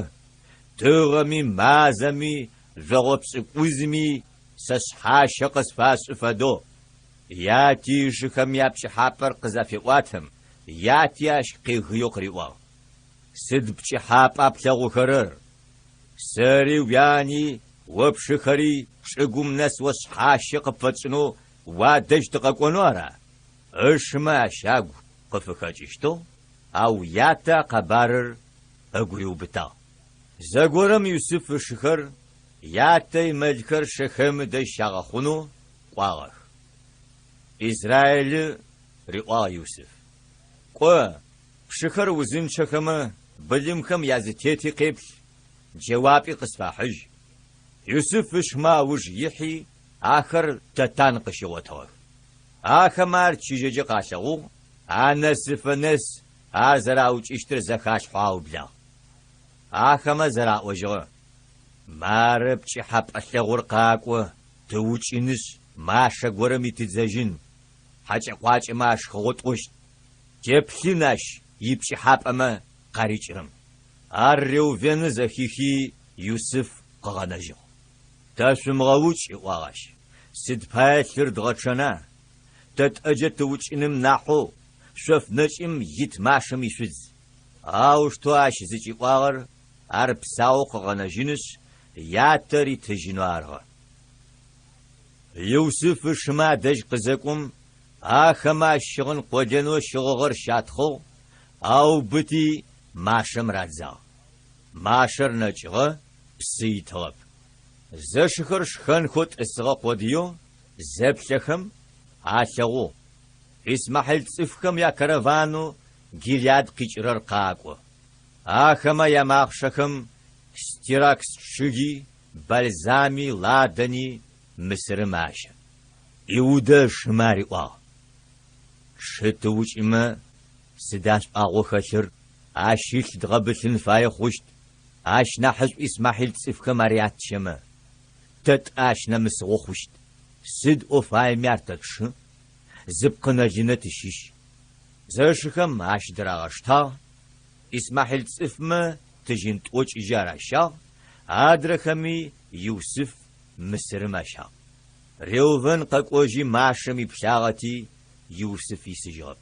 тыгъэми, мазэми, жъогъо пшӏыкӏузми сэ шъхьащэ къысфашӏы фэдэу. Яти ышыхэм япкӏыхьапӏэр къызафеӏуатэм, яти ащ къегыеу къыриӏуагъ. Сыд пкӏыхьапӏа плъэгъухэрэр? Сэри уяни о пшыхэри чӏыгум нэс о шъхьащэ къыпфэтшӏынэу уадэжь тыкъэкӏонэу ара? Ышымэ ащ агу къыфыхэкӏыщтыгъ, ау ятэ а къэбарыр ыгу риубытагъ. Зэгорэм Юсыф ышыхэр ятэ имэлхэр Шэхем ыдэжь щагъэхъунэу кӏуагъэх. Израилы риӏуагъ Юсыф, Кӏо, Пшыхэр узынчъэхэмэ, былымхэм язытети къеплъ, джэуапи къысфахьыжь. Юсыф ышмэ ауж ихьи, ахэр Дэтан къыщигъотыгъэх. Ахэмэ ар чыжьэкӏэ къалъэгъугъ, анэсыфэ нэс ар зэраукӏыщтыр зэхалъхьэу аублагъ. Ахэмэ зэраӏожьыгъэ, Мары пкӏыхьэпӏэ лъэгъур къакӏо, тыукӏынышъ, машэ горэм итыдзэжьын, хьакӏэ-къуакӏэмэ ашхыгъэу тӏощт. Теплъын ащ ипкӏыхьапӏэмэ къарикӏырэм. Ар Реувены зэхихи, Юсыф къыгъэнэжьыгъ. Тэшъумыгъэукӏ, ыӏуагъ ащ, сыд пае лъыр дгъэчъэна? Тэ тӏэджэ тыукӏыным нахьэу шъоф нэкӏым ит машэм ишъудз. Аущтэу ащ зыкӏиӏуагъэр ар псаоу къыгъэнэжьынышъ, ятэ ритыжьынэу арыгъэ. Юсыф ышымэ адэжь къызэкӏом, Ахэмэ ащ щыгъын къолэнэу щыгъыгъэр щатхъыгъ, аубыти машэм радзагъ. Машэр нэкӏыгъэ, псы итыгъэп. Зэшыхэр шхэнхэу тӏысыгъэ къодыеу зэплъэхэм, алъэгъугъ, Исмахьил цӏыфхэм якараванэу Гилеад къикӏырэр къакӏо. Ахэмэ ямахъшэхэм стиракс чъыги, бальзами, ладани Мысырым ащэ. Иудэ ышымэ ариӏуагъ, Тшы тыукӏымэ, сыда шӏуагъэу хэлъыр, ащ ылъ дгъэбылъын фае хъущт, ащ нахьышӏу Исмахьил цӏыфхэм ар ятщэмэ, тэ тӏэ ащ нэмысыгъэу хъущт. Сыд ӏо фаеми ар тэ тшы, зы пкъынэ-лынэ тыщыщ. Зэшыхэм ащ дырагъэштагъ, Исмахьил цӏыфмэ тыжьын тӏокӏыжьы аращагъ, адрэхэми Юсыф Мысырым ащагъ. Реувэн къэкӏожьи машэм иплъагъэти, Юсыф исыжьыгъэп.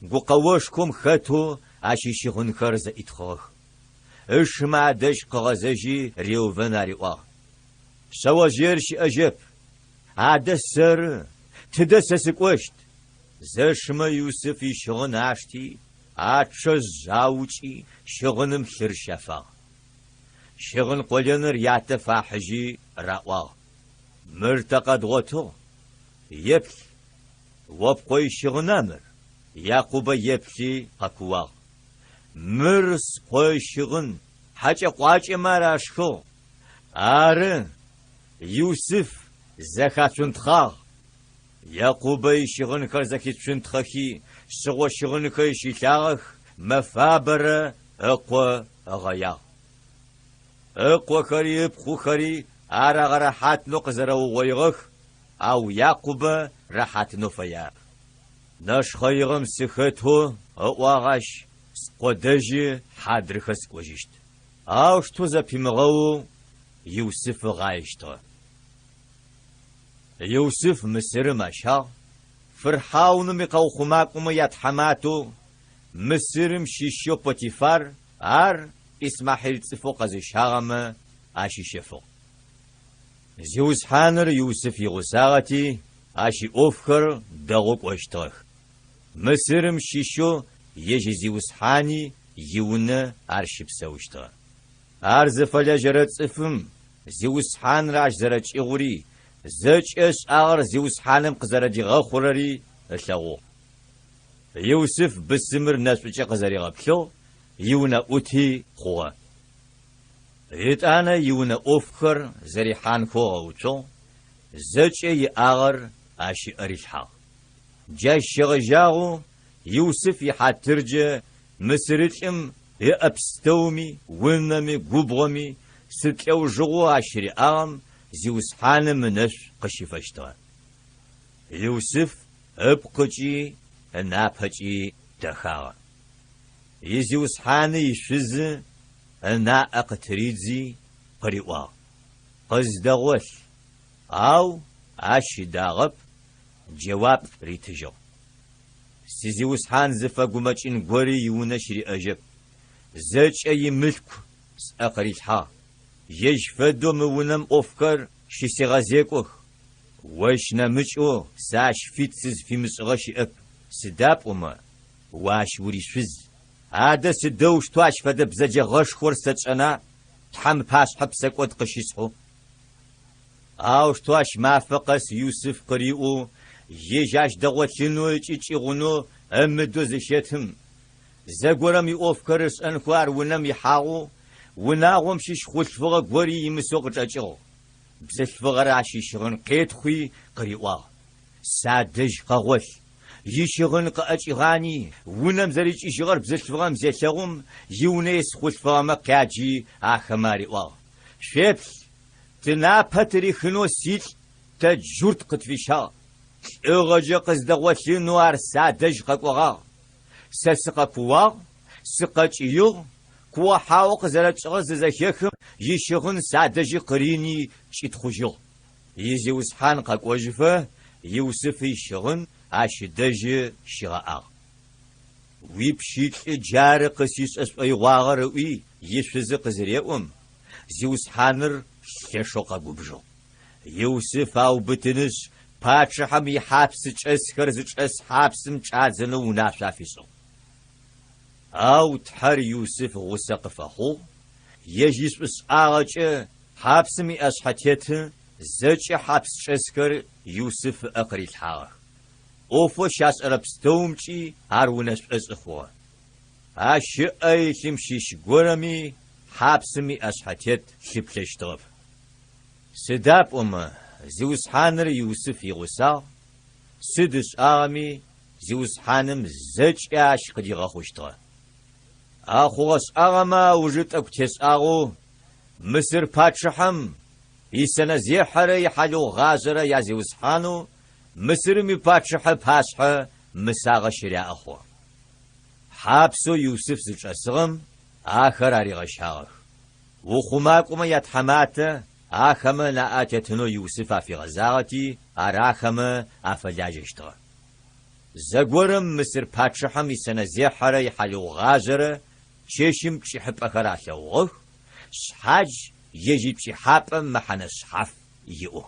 Гукъэошхом хэтэу ащ ищыгъынхэр зэӏитхъыгъэх. Ышымэ адэжь къыгъэзэжьи Реувэн ариӏуагъ, Шъэожъыер щыӏэжьэп. Адэ сэры, тыдэ сэ сыкӏощт? Зэшымэ Юсыф ищыгъын ашти, ачъэжъ аукӏи, щыгъыным лъыр щафагъ. Щыгъын къолэныр ятэ фахьыжьи раӏуагъ, Мыр тэ къэдгъотыгъ, еплъ, о пкъо ищыгъына мыр? Якъубэ еплъи къэкууагъ, Мыр скъо ищыгъын, хьакӏэ-къуакӏэмэ ар ашхыгъ. Ары, Юсыф зэхацунтхъагъ. Якъубэ ищыгъынхэр зэхицунтхъэхи, шъыгъо щыгъынхэр щилъагъэх, мэфабэрэ ыкъо ыгъэягъ. Ыкъохэри ыпхъухэри ар агъэрэхьатынэу къызэрэугъоигъэх, ау Якъубэ рэхьатынэу фэягъэп. Нэшхъэигъэм сыхэтэу, ыӏуагъ ащ, скъо дэжьы хьадрыхэ сыкӏожьыщт. Аущтэу зэпимыгъэоу Юсыф ыгъаещтыгъэ. Юсыф Мысырым ащагъ, фырхьауным икъэухъумакӏомэ ятхьаматэу Мысырым щыщэу Потифар ар Исмахьил цӏыфэу къэзыщагъэмэ ащищэфыгъ. Зиусхьаныр Юсыф игъусагъэти, ащ иӏофхэр дэгъоу кӏощтыгъэх. Мысырым щыщэу ежь изиусхьани иунэ ар щыпсэущтыгъэ. Ар зыфэлэжьэрэ цӏыфым Зиусхьаныр ащ зэрэкӏыгъури, зэкӏэ ышӏагъэр Зиусхьаным къызэрэдигъэхъурэри ылъэгъугъ. Юсыф бысымыр нэшӏукӏэ къызэригъэплъыгъ, иунэӏути хъугъэ. Етӏанэ иунэ ӏофхэр зэрихьанхэу ыгъэуцугъ, зэкӏэ иӏагъэр ащ ыӏэ рилъхьагъ. Джащ щегъэжьагъэу Юсыф ихьатыркӏэ мысырылӏым ыӏэ пстэуми, унэми, губгъоми, сыд лӏэужыгъоу ащ риӏагъэм Зиусхьаным ынэшӏу къыщифэщтыгъэ. Юсыф ыпкъыкӏи ынапэкӏи дэхагъэ. Изиусхьаны ишъузы ынаӏэ къытыридзи, къыриӏуагъ, Къыздэгъолъ. Ау ащ ыдагъэп, джэуап ритыжьыгъ. Сизиусхьан зыфэгумэкӏын гори иунэ щыриӏэжьэп, зэкӏэ имылъку сӏэ къырилъхьагъ, ежь фэдэу мы унэм ӏофхэр щысегъэзекӏох. Ощ нэмыкӏэу сэ ащ фит сызфимышӏыгъэ щыӏэп, сыда пӏомэ о ащ уришъуз. Адэ сыдэущтэу ащ фэдэ бзэджэгъэшхор сэ тшӏэна, Тхьэм ыпашъхьэ псэкӏод къыщысхьэу? Аущтэу ащ мафэ къэс Юсыф къыриӏоу, ежь ащ дэгъолъынэу ыкӏи кӏыгъунэу ымыдэу зыщэтым, зэгорэм иӏофхэр ышӏэнхэу ар унэм ихьагъэу, унагъом щыщ хъулъфыгъэ гори имысэу къычӏэкӏыгъ. Бзылъфыгъэр ащ ищыгъын къетхъуи къыриӏуагъ, Садэжь къэгъолъ. Ищыгъын къыӏэкӏигъани, унэм зэрикӏыжьыгъэр бзылъфыгъэм зелъэгъум, иунэ ис хъулъфыгъэмэ къяджи ахэмэ ариӏуагъ, Шъуеплъ, тынапэ тырихынэу силӏ тэ джурт къытфищагъ. Лӏыгъэкӏэ къыздэгъолъынэу ар садэжь къэкӏогъагъ. Сэ сыкъэкууагъ, сыкъэкӏыигъ, куо-хьао къызэрэтшӏыгъэр зызэхехым, ищыгъын садэжьы къырини кӏитхъужьыгъ. Изиусхьан къэкӏожьыфэ Юсыф ищыгъын ащ ыдэжьы щигъэӏагъ. Уипщылӏы джары къысишӏэ шӏоигъуагъэр ыӏуи ишъузы къызыреӏом, зиусхьаныр лъэшэу къэгубжыгъ. Юсыф аубытынышъ, пачъыхьэм ихьапсычӏэсхэр зычӏэс хьапсым чӏадзэнэу унашъо афишӏыгъ. Ау Тхьэр Юсыф гъусэ къыфэхъугъ, ежь ишӏушӏагъэкӏэ хьапсым иӏэшъхьэтеты зэкӏэ хьапсчӏэсхэр Юсыф ыӏэ къырилъхьагъэх. ӏофэу щашӏэрэ пстэумкӏи ар унэшъошӏы хъугъэ. Ащ ыӏэ илъым щыщ горэми хьапсым иӏэшъхьэтет лъыплъэщтыгъэп. Сыда пӏомэ Зиусхьаныр Юсыф игъусагъ, сыд ышӏагъэми Зиусхьаным зэкӏэ ащ къыдигъэхъущтыгъэ. А хъугъэ-шӏагъэмэ аужы тӏэкӏу тешӏагъэу Мысыр пачъыхьэм исэнэзехьэрэ ихьалыгъугъажъэрэ язиусхьанэу Мысырым ипачъыхьэ ыпашъхьэ мысагъэ щыряӏэ хъугъэ. Хьапсэу Юсыф зычӏэсыгъэм ахэр аригъэщагъэх. Ухъумакӏомэ ятхьаматэ ахэмэ ынаӏэ атетынэу Юсыф афигъэзагъэти, ар ахэмэ афэлажьэщтыгъэ. Зэгорэм Мысыр пачъыхьэм исэнэзехьэрэ ихьалыгъугъажъэрэ чэщым пкӏыхьыпӏэхэр алъэгъугъэх, шъхьадж ежь ипкӏыхьапӏэ мэхьэнэ шъхьаф иӏэу.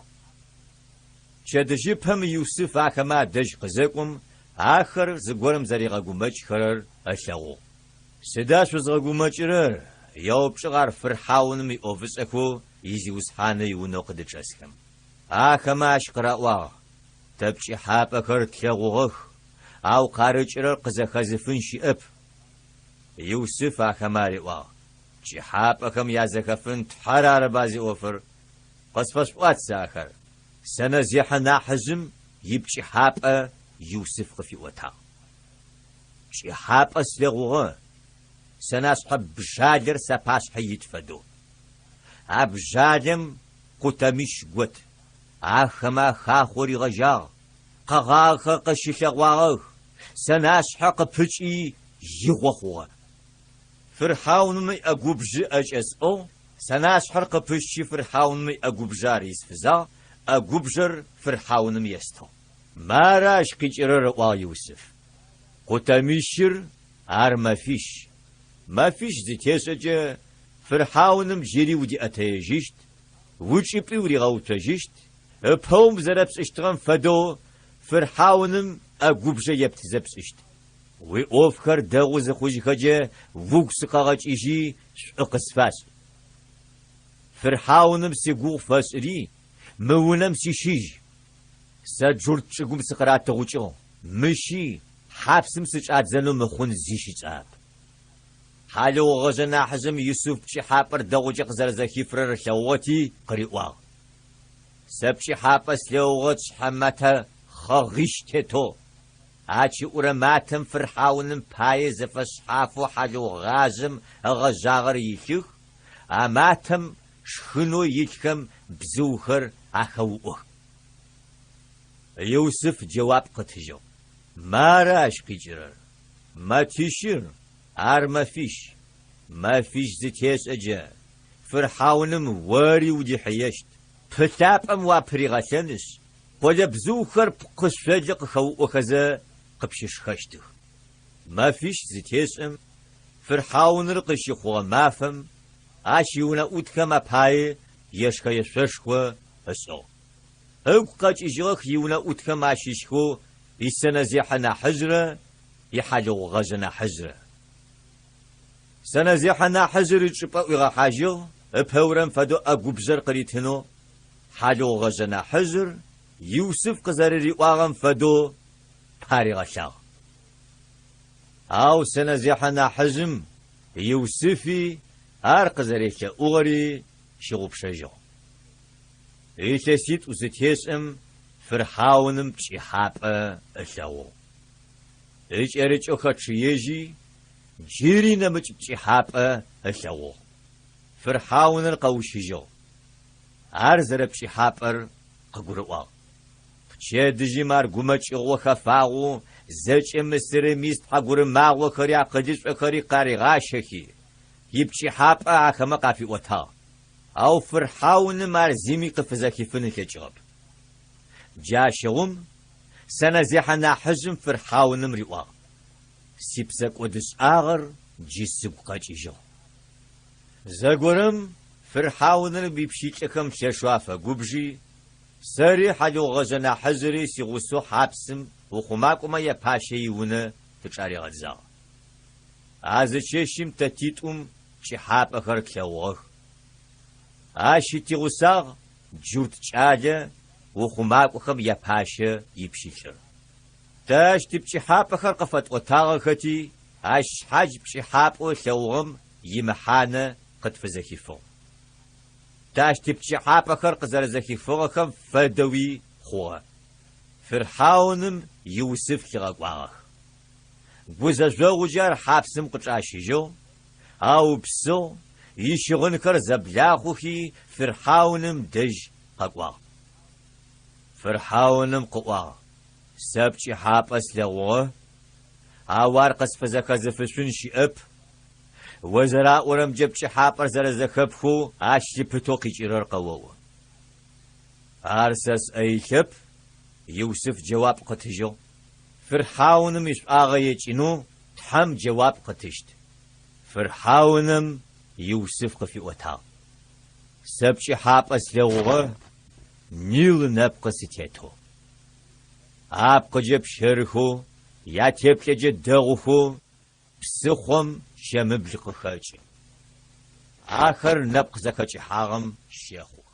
Пчэдыжьыпэм Юсыф ахэмэ адэжь къызэкӏом, ахэр зыгорэм зэригъэгумэкӏхэрэр ылъэгъугъ. Сыда шъузгъэгумэкӏырэр? еупчӏыгъ ар фырхьауным иӏофышӏэхэу изиусхьаны иунэу къыдычӏэсхэм. Ахэмэ ащ къыраӏуагъ, Тэ пкӏыхьапӏэхэр тлъэгъугъэх, ау къарыкӏырэр къызэхэзыфын щыӏэп. Юсыф ахэмэ ариӏуагъ, Пкӏыхьапӏэхэм язэхэфын Тхьэр арыба зиӏофыр? Къысфэшъуӏуат сэ ахэр. Сэнэзехьэ нахьыжъым ипкӏыхьапӏэ Юсыф къыфиӏотагъ. Пкӏыхьапӏэ слъэгъугъэ, сэнашъхьэ бжалэр сапашъхьэ ит фэдэу. А бжалэм къутэмищ гот. Ахэмэ ахахъоу ригъэжьагъ, къэгъагъэхэр къыщылъэгъуагъэх, сэнашъхьэ къыпыкӏи игъо хъугъэ. Фырхьауным иӏэгубжъы ӏэкӏэ сӏыгъ, сэнашъхьэр къыпысчи фырхьауным иӏэгубжъэ ар исфызагъ, ӏэгубжъэр фырхьауным естыгъ. Мары ащ къикӏырэр, ыӏуагъ Юсыф. Къутэмищыр ар мэфищ. Мэфищ зытешӏэкӏэ, фырхьауным джыри удиӏэтэежьыщт, уичӏыпӏи уригъэуцожьыщт, ыпэум зэрэпшӏыщтыгъэм фэдэу фырхьауным ӏэгубжъэ ептызэ пшӏыщт. Уиӏофхэр дэгъу зыхъужьыхэкӏэ угу сыкъэгъэкӏыжьи шӏу къысфашӏ. Фырхьауным сигугъу фэшӏыри, мы унэм сищыжь. Сэ джурт чӏыгум сыкъыратыгъукӏыгъ, мыщи хьапсым сычӏадзэнэу мыхъун зи щытшӏагъэп. Хьалыгъугъэжъэ нахьыжъым Юсыф пкӏыхьапӏэр дэгъукӏэ къызэрэзэхифырэр ылъэгъугъэти, къыриӏуагъ, Сэ пкӏыхьапӏэ слъэгъугъэ тшъхьэ мэтэ хъэгъищ тетэу. А кӏыӏурэ матэм фырхьауным пае зэфэшъхьафэу хьалыгъугъажъэм ыгъэжъагъэр илъых, а матэм шхынэу илъхэм бзыухэр ахэуӏох. Юсыф джэуап къытыжьыгъ, Мары ащ къикӏырэр, мэтищыр, ар мэфищ, мэфищ зытешӏэджэ, фырхьауным ори удихьыещт, пылъапӏэм уапыригъэлъэнышъ, къолэбзыухэр пкъышъолы къыхэуӏохэзэ къыпщышхэщтых. Мэфищ зытешӏэм, фырхьауныр къыщыхъугъэ мафэм, ащ иунэӏутхэм апае ешхэ-ешъошхо ышӏыгъ. Ыгу къэкӏыжьыгъэх иунэӏутхэм ащыщхэу исэнэзехьэ нахьыжърэ ихьалыгъугъэжъэ нахьыжърэ. Сэнэзехьэ нахьыжъыр ичӏыпӏэ ӏуигъэхьажьыгъ, ыпэурэм фэдэу ӏэгубжъэр къыритынэу, хьалыгъугъэжъэ нахьыжъыр Юсыф къызэрэриӏуагъэм фэдэу паригъэлъагъ. Ау сэнэзехьэ нахьыжъым Юсыфи ар къызэрелъэӏугъэри щыгъупшэжьыгъ. Илъэситӏу зытешӏэм фырхьауным пкӏыхьапӏэ ылъэгъугъ. Икӏэрыкӏэу хэчъыежьи, джыри нэмыкӏ пкӏыхьапӏэ ылъэгъугъ. Фырхьауныр къэущыжьыгъ. Ар зэрэпкӏыхьапӏэр къыгурыӏуагъ. Пчэдыжьым ар гумэкӏыгъо хэфагъэу зэкӏэ Мысырым ис тхьэгурымагъохэри акъылышӏохэри къаригъащэхи, ипкӏыхьапӏэ ахэмэ къафиӏотагъ. Ау фырхьауным ар зими къыфызэхифын ылъэкӏыгъэп. Джащыгъум сэнэзехьэ нахьыжъым фырхьауным риӏуагъ, Сипсэкӏодышӏагъэр джы сыгу къэкӏыжьыгъ. Зэгорэм фырхьауныр ипщылӏхэм лъэшэу афэгубжи, сэри хьалыгъугъэжъэ нахьыжъыри сигъусэу хьапсым ухъумакӏомэ япащэ иунэ тычӏаригъэдзагъ. А зы чэщым тэ титӏум пкӏыхьапӏэхэр тлъэгъугъэх. Ащи тигъусагъ джурт кӏалэ ухъумакӏохэм япащэ ипщылӏыр. Тэ ащ типкӏыхьапӏэхэр къыфэтӏотагъэхэти, ащ шъхьадж пкӏыхьапӏэу ылъэгъугъэм имэхьанэ къытфызэхифыгъ. Тэ ащ типкӏыхьапӏэхэр къызэрэзэхифыгъэхэм фэдэуи хъугъэ. Фирхьауным Юсыф лъигъэкӏуагъэх. Гузэжъогъукӏэ ар хьапсым къычӏащыжьыгъ, аупсыгъ, ищыгъынхэр зэблахъухи, фирхьауным дэжь къэкӏуагъ. Фирхьауным къыӏуагъ, Сэ пкӏыхьапӏэ слъэгъугъэ, ау ар къысфызэхэзыфышъун щыӏэп. О зэраӏорэмкӏэ пкӏыхьапӏэр зэрэзэхэпхэу ащ лъыпытэу къикӏырэр къэоӏо. Ар сэ сӏэ илъэп, Юсыф джэуап къытыжьыгъ. Фирхьауным ишӏуагъэ екӏынэу Тхьэм джэуап къытыщт. Фирхьауным Юсыф къыфиӏотагъ, Сэ пкӏыхьапӏэ слъэгъугъэ, Нил нэпкъы сытетэу. Апкъыкӏэ пщэрыхэу, ятеплъэкӏэ дэгъухэу псыхъом чэмыбл къыхэкӏы. Ахэр нэпкъ зэхэкӏыхьагъэм щэхъух.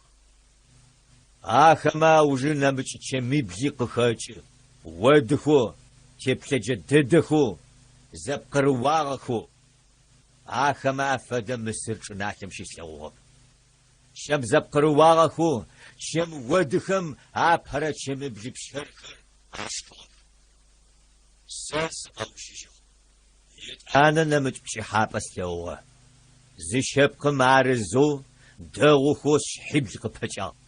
Ахэмэ аужы нэмыкӏ чэмибли къыхэкӏы, одыхэу, теплъэджэ дэдэхэу, зэпкъырыуагъэхэу. Ахэмэ афэдэ Мысыр чӏыналъэм щыслъэгъугъэп. Чэм зэпкъырыуагъэхэу чэм одыхэм апэрэ чэмибли пщэрхэр ашхыгъэх. Сэ сыкъэущыжьыгъ. Етӏанэ нэмыкӏ пкӏыхьапӏэ слъэгъугъэ. Зы щэпкъым арызэу дэгъухэу шъхьибл къыпэкӏагъ.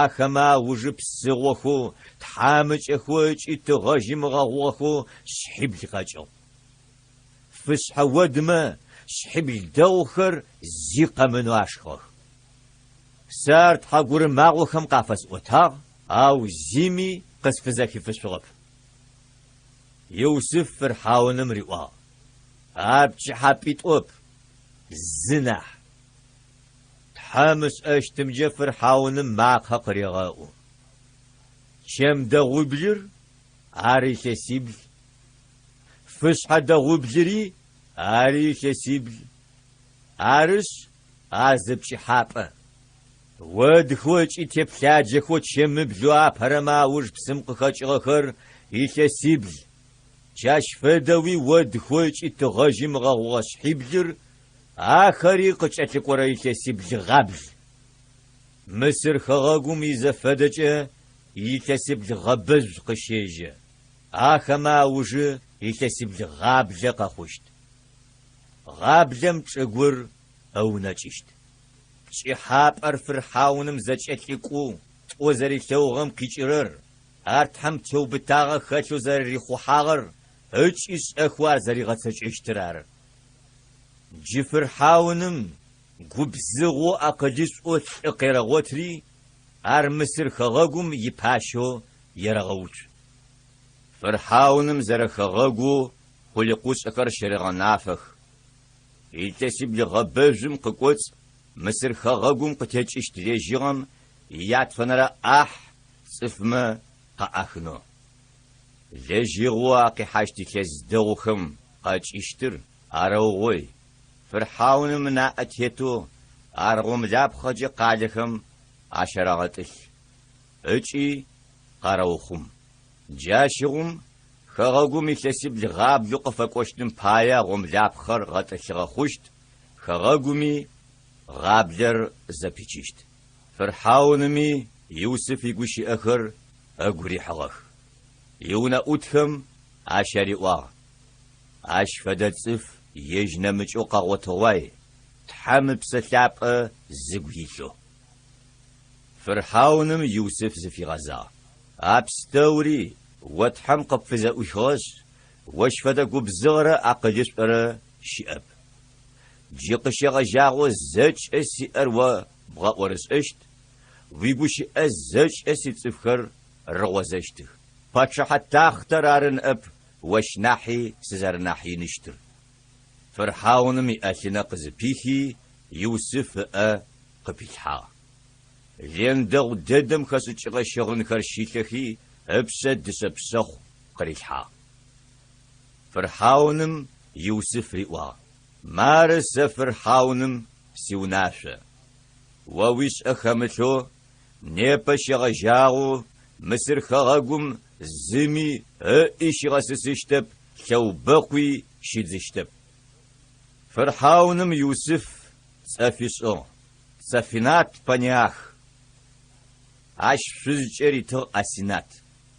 Ахэмэ аужы псыгъохэу, тхьамыкӏэхэу ыкӏи тыгъэжьым ыгъэгъугъэхэу шъхьибл къэкӏыгъ. Фышъхьэ одмэ шъхьибл дэгъухэр зи къэмынэу ашхыгъэх. Сэ ар тхьэгурымагъохэм къафэсӏотагъ, ау зими къысфызэхифышъугъэп. Юсыф фырхьауным риӏуагъ, Ар пкӏыхьапӏитӏоп, зы нахь. Тхьэм ышӏэщтымкӏэ фырхьауным макъэ къырегъэӏу. Чэм дэгъублыр ар илъэсибл, фышъхьэ дэгъублыри ари илъэсибл. Арышъ, ар зы пкӏыхьапӏэ. Одхэу ыкӏи теплъаджэхэу чэмыблэу апэрэмэ ауж псым къыхэкӏыгъэхэр илъэсибл. Джащ фэдэуи одхэу ыкӏи тыгъэжьым ыгъэгъугъэ шъхьиблыр, ахэри къыкӏэлъыкӏорэ илъэсибл гъабл. Мысыр хэгъэгум изэфэдэкӏэ илъэсибл гъэбэжъу къыщежьэ, ахэмэ аужы илъэсибл гъаблэ къэхъущт. Гъаблэм чӏыгур ыунэкӏыщт. Пкӏыхьапӏэр фырхьауным зэкӏэлъыкӏоу тӏо зэрилъэгъугъэм къикӏырэр, ар Тхьэм теубытагъэ хэлъэу зэрэрихъухьагъэр ыкӏи шӏэхэу ар зэригъэцэкӏэщтыр ары. Джы фырхьауным губзыгъэу акъылышӏоу лӏы къерэгъотри, ар Мысыр хэгъэгум ипащэу ерэгъэуцу. Фырхьауным зэрэхэгъэгоу къулыкъушӏэхэр щерэгъэнафэх. Илъэсибл гъэбэжъум къыкӏоцӏ Мысыр хэгъэгум къытекӏыщт лэжьыгъэм иятфэнэрэ ӏахь цӏыфмэ къаӏахынэу. Лэжьыгъэу а къихьащт илъэс дэгъухэм къэкӏыщтыр арэугъой, фырхьауным ынаӏэ тетэу ар гъомлапхъэкӏэ къалэхэм ащарэгъэтӏылъ ыкӏи къарэухъум. Джащыгъум хэгъэгум илъэсибл гъаблэу къыфэкӏощтым пае гъомлапхъэр гъэтӏылъыгъэ хъущт, хэгъэгуми гъаблэр зэпичыщт. Фырхьауными Юсыф игущыӏэхэр ыгу рихьыгъэх. Иунэӏутхэм ащ ариӏуагъ, Ащ фэдэ цӏыф ежь нэмыкӏэу къэгъотыгъуай, Тхьэм Ыпсэ Лъапӏэ зыгу илъэу. Фырхьауным Юсыф зыфигъэзагъ, А пстэури о Тхьэм къыпфызэӏуихыгъэшъ, ощ фэдэ губзыгъэрэ акъылышӏорэ щыӏэп. Джы къыщегъэжьагъэу зэкӏэ сиӏэр о бгъэӏорышӏэщт, уигущыӏэ зэкӏэ сицӏыфхэр рыгъозэщтых. Пачъыхьэ тахътэр ары ныӏэп ощ нахьи сызэрэнахь иныщтыр. Фырхьауным иӏэлъынэ къызыпихи, Юсыф ыӏэ къыпилъхьагъ. Лен дэгъу дэдэм хэшӏыкӏыгъэ щыгъынхэр щилъэхи, ыпшъэ дышъэ пшъэхъу къырилъхьагъ. Фырхьауным Юсыф риӏуагъ, Мары сэ фырхьауным сиунашъо. О уишӏэ хэмылъэу непэ щегъэжьагъэу Мысыр хэгъэгум зыми ыӏи щигъэсысыщтэп, лъэубэкъуи щидзыщтэп. Фырхьауным Юсыф цӏэ фишӏыгъ, Цафинат-Панеах. Ащ шъузкӏэ ритыгъ Асинат,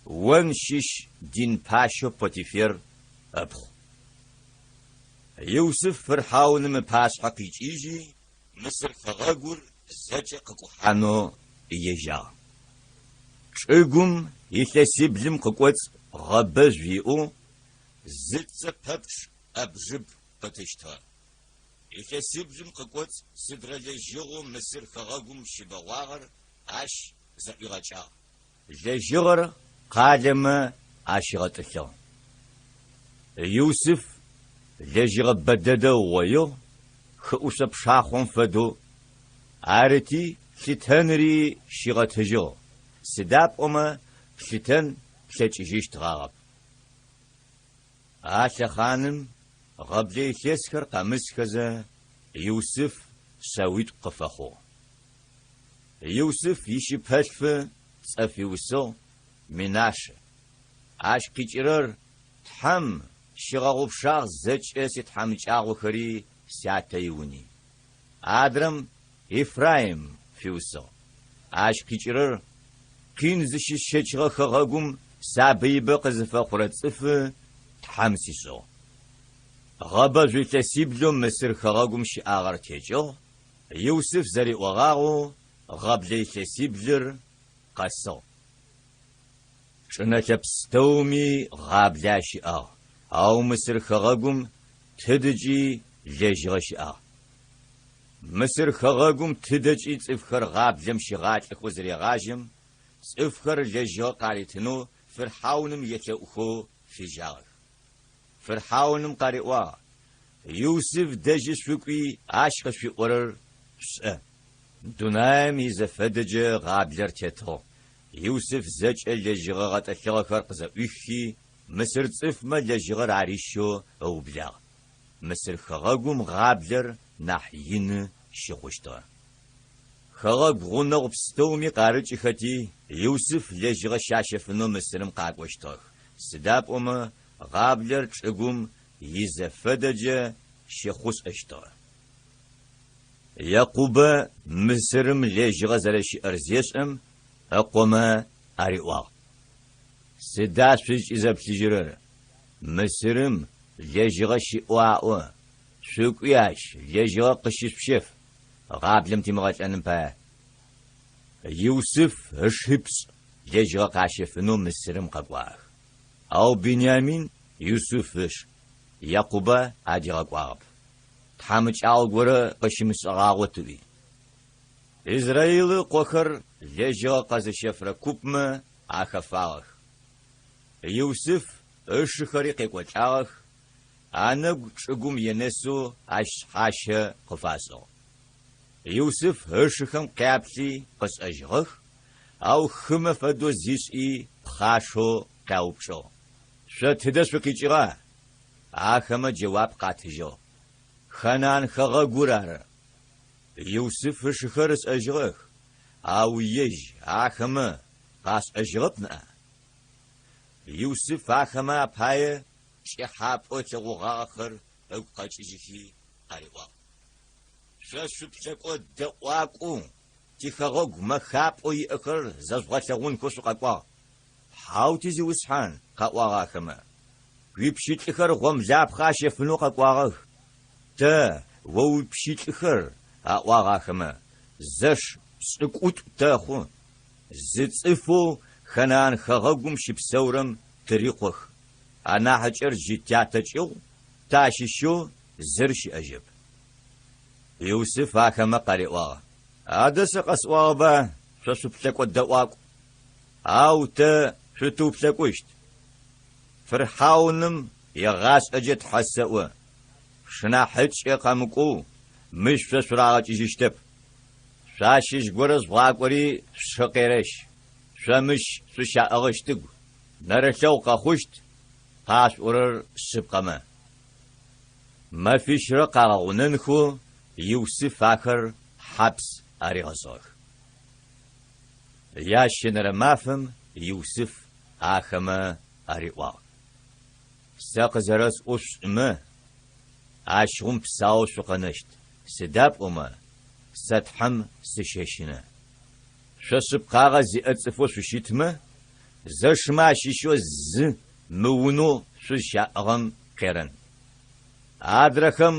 Он щыщ дин пащэу Потифер ыпхъу. Юсыф фырхьауным ыпашъхьэ къикӏыжьи, Мысыр хэгъэгур зэкӏэ къыкӏухьанэу ежьагъ. Чӏыгум илъэсиблым къыкӏоцӏ гъэбэжъу иӏэу зы цэ пэпчъ ӏэбжыб къытыщтыгъэ. Илъэсиблым къыкӏоцӏ сыдрэ лэжьыгъэу Мысыр хэгъэгум щыбэгъуагъэр ащ зэӏуигъэкӏагъ. Лэжьыгъэр къалэмэ ащигъэтӏылъыгъ. Юсыф лэжьыгъэ бэдэдэ ыугъоигъ, хыӏушъо пшахъом фэдэу, арыти, лъытэныри щигъэтыжьыгъ, сыда пӏомэ плъытэн плъэкӏыжьыщтгъагъэп. А лъэхъаным гъэблэ илъэсхэр къэмысхэзэ, Юсыф шъэуитӏу къыфэхъугъ. Юсыф ищыпэлъфы цӏэ фиусыгъ Менашэ. Ащ къикӏырэр Тхьэм щигъэгъупшагъ зэкӏэ ситхьамыкӏагъохэри сятэ иуни. Адрэм Ефраим фиусыгъ. Ащ къикӏырэр къин зыщысщэчыгъэ хэгъэгум сабыибэ къызыфэхъурэ цӏыфы Тхьэм сишӏыгъ. Гъэбэжъу илъэсиблэу Мысыр хэгъэгум щыӏагъэр текӏыгъ, Юсыф зэриӏогъагъэу гъэблэ илъэсиблыр къэсыгъ. Чӏынэлъэ пстэуми гъаблэ ащыӏагъ, ау Мысыр хэгъэгум тыдыкӏи лэжьыгъэ щыӏагъ. Мысыр хэгъэгум тыдэкӏи цӏыфхэр гъаблэм щигъалӏэхэу зырегъажьэм, цӏыфхэр лэжьыгъэ къаритынэу фырхьауным елъэӏухэу фежьагъэх. Фырхьауным къариӏуагъ, Юсыф дэжьы шъукӏуи ащ къышъуиӏорэр шъушӏэ. Дунаим изэфэдэкӏэ гъаблэр тетыгъ. Юсыф зэкӏэ лэжьыгъэ гъэтӏылъыгъэхэр къызэӏуиххи, мысыр цӏыфмэ лэжьыгъэр арищэу ыублагъ. Мысыр хэгъэгум гъаблэр нахь ины щыхъущтыгъэ. Хэгъэгу гъунэгъу пстэуми къарыкӏыхэти, Юсыф лэжьыгъэ щащэфынэу Мысырым къакӏощтыгъэх, сыда пӏомэ. Гъаблэр чӏыгум изэфэдэкӏэ щыхъушӏэщтыгъэ. Якъубэ Мысырым лэжьыгъэ зэрэщыӏэр зешӏэм, ыкъомэ ариӏуагъ, Сыда шъузкӏызэплъыжьырэр? Мысырым лэжьыгъэ щыӏэу аӏо, шъукӏуи ащ лэжьыгъэ къыщышъущэф, гъаблэм тимыгъэлӏэным пае. Юсыф ышипшӏ лэжьыгъэ къащэфынэу Мысырым къэкӏуагъэх. Ау Биниамин Юсыф ыш Якъубэ адигъэкӏуагъэп, тхьамыкӏагъо горэ къыщымышӏыгъагъот ыӏуи. Израилы ыкъохэр лэжьыгъэ къэзыщэфырэ купмэ ахэфагъэх. Юсыф ышыхэри къекӏолӏагъэх, анэгу чӏыгум енэсэу ащ шъхьащэ къыфашӏыгъ. Юсыф ышыхэм къяплъи къышӏэжьыгъэх, ау хымэ фэдэу зишӏи пхъашэу къяупчӏыгъ, Шъо тыдэ шъукъикӏыгъа? Ахэмэ джэуап къатыжьыгъ, Ханаан хэгъэгур ары. Юсыф ышыхэр ышӏэжьыгъэх, ау ежь ахэмэ къашӏэжьыгъэп ныӏа? Юсыф ахэмэ апае пкӏыхьапӏэу ылъэгъугъагъэхэр ыгу къэкӏыжьыхи къариӏуагъ. Шъо шъуплъэкӏо дэӏуакӏоу тихэгъэгу мэхапӏэу иӏэхэр зэжъугъэлъэгъунхэу шъукъэкӏуагъ. Хьау, тизиусхьан, къаӏуагъ ахэмэ, уипщылӏхэр гъомлапхъэ ащэфынэу къэкӏуагъэх. Тэ, о уипщылӏхэр, аӏуагъ ахэмэ, зэш пшӏыкӏутӏу тэхъу, зы цӏыфэу Ханаан хэгъэгум щыпсэурэм тырикъох, анахьыкӏэр джы тятэ кӏыгъу, тащыщэу зыр щыӏэжьэп. Юсыф ахэмэ къариӏуагъ, Адэ сэ къэсӏуагъэба, шъо шъуплъэкӏо дэӏуакӏу, ау тэ шъутыуплъэкӏущт. Фырхьауным егъашӏэкӏэ тхьэ сэӏо, шъушынахьыкӏэ къэмыкӏоу мыщ шъо шъурагъэкӏыжьыщтэп. Шъуащыщ горэ жъугъакӏори шъушы къерэщ, шъо мыщ шъущаӏыгъыщтыгу, нэрылъэгъу къэхъущт къашъуӏорэр шъыпкъэмэ. Мэфищрэ къагъэгъунэнхэу Юсыф ахэр хьапс аригъэшӏыгъэх. Ящэнэрэ мафэм Юсыф ахэмэ ариӏуагъ, Сэ къызэрэсӏоу шъушӏымэ, ащыгъум псаоу шъукъэнэщт, сыда пӏомэ сэ Тхьэм сыщэщынэ. Шъо шъыпкъагъэ зиӏэ цӏыфэу шъущытмэ, зэшымэ ащыщэу зы мы унэу шъузщаӏыгъэм къерэн. Адрэхэм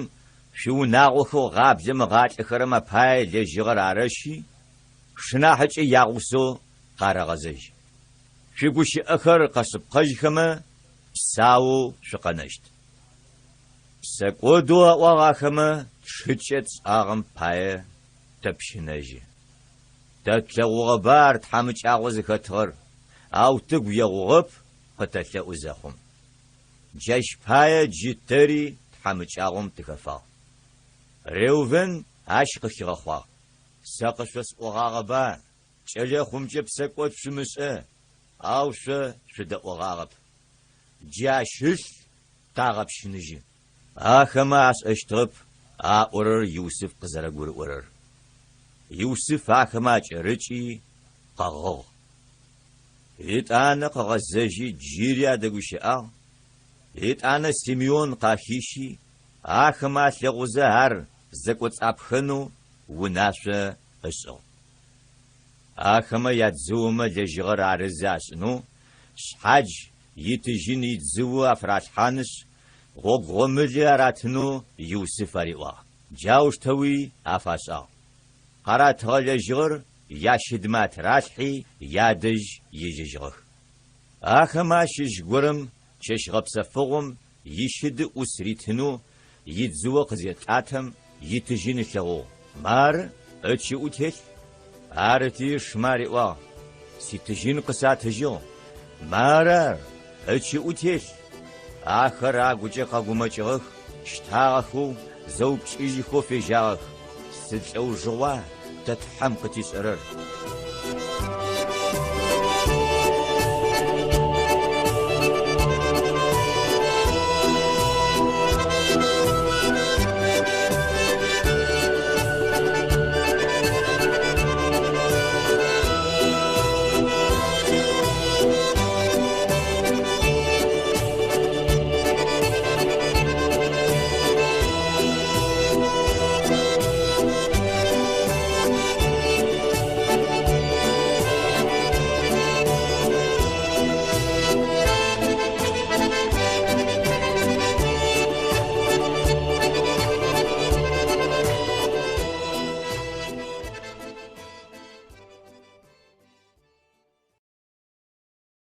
шъуиунагъохэу гъаблэм ыгъалӏэхэрэм апае лэжьыгъэр арэщи, шъушынахьыкӏэ ягъусэу къарэгъэзэжь. Шъуигущыӏэхэр къэшъыпкъэжьхэмэ, псаоу шъукъэнэщт. Псэкӏодэу аӏуагъ ахэмэ тшыкӏэ тшӏагъэм пае тэпщынэжьы. Тэ тлъэгъугъэба ар тхьамыкӏагъо зыхэтыгъэр, ау тыгу егъугъэп къытэлъэӏу зэхъум. Джащ пае джы тэри тхьамыкӏагъом тыхэфагъ. Реувен ащ къыхигъэхъуагъ, Сэ къышъосӏогъагъэба, кӏэлэхъумкӏэ псэкӏод шъумышӏэ, ау шъо шъудэӏогъагъэп. Джы ащ ылъ тагъэпщыныжьы. Ахэмэ ашӏэщтыгъэп аӏорэр Юсыф къызэрэгурыӏорэр. Юсыф ахэмэ акӏэрыкӏи къэгъыгъ. Етӏанэ къыгъэзэжьи джыри адэгущыӏагъ, етӏанэ Симеон къахищи, ахэмэ алъэгъузэ ар зэкӏоцӏапхэнэу унашъо ышӏыгъ. Ахэмэ ядзыомэ лэжьыгъэр арызы ашӏынэу, шъхьадж итыжьын идзыо афыралъхьанышъ, гъогу гъомыли аратынэу Юсыф ариӏуагъ. Джаущтэуи афашӏагъ. Къаратыгъэ лэжьыгъэр ящыдмэ атыралъхьи, ядэжь ежьэжьыгъэх. Ахэмэ ащыщ горэм чэщ гъэпсэфыгъом ищыды ӏус ритынэу идзыо къызетӏатэм, итыжьын ылъэгъугъ. Мары, ычыӏу телъ. Арыти ышмэ ариӏуагъ, Ситыжьын къысатыжьыгъ. Мары ар, ычыӏу телъ. Ахэр агукӏэ къэгумэкӏыгъэх, щтагъэхэу, зэупчӏыжьыхэу фежьагъэх, Сыд лӏэужыгъуа тэ Тхьэм къытишӏэрэр?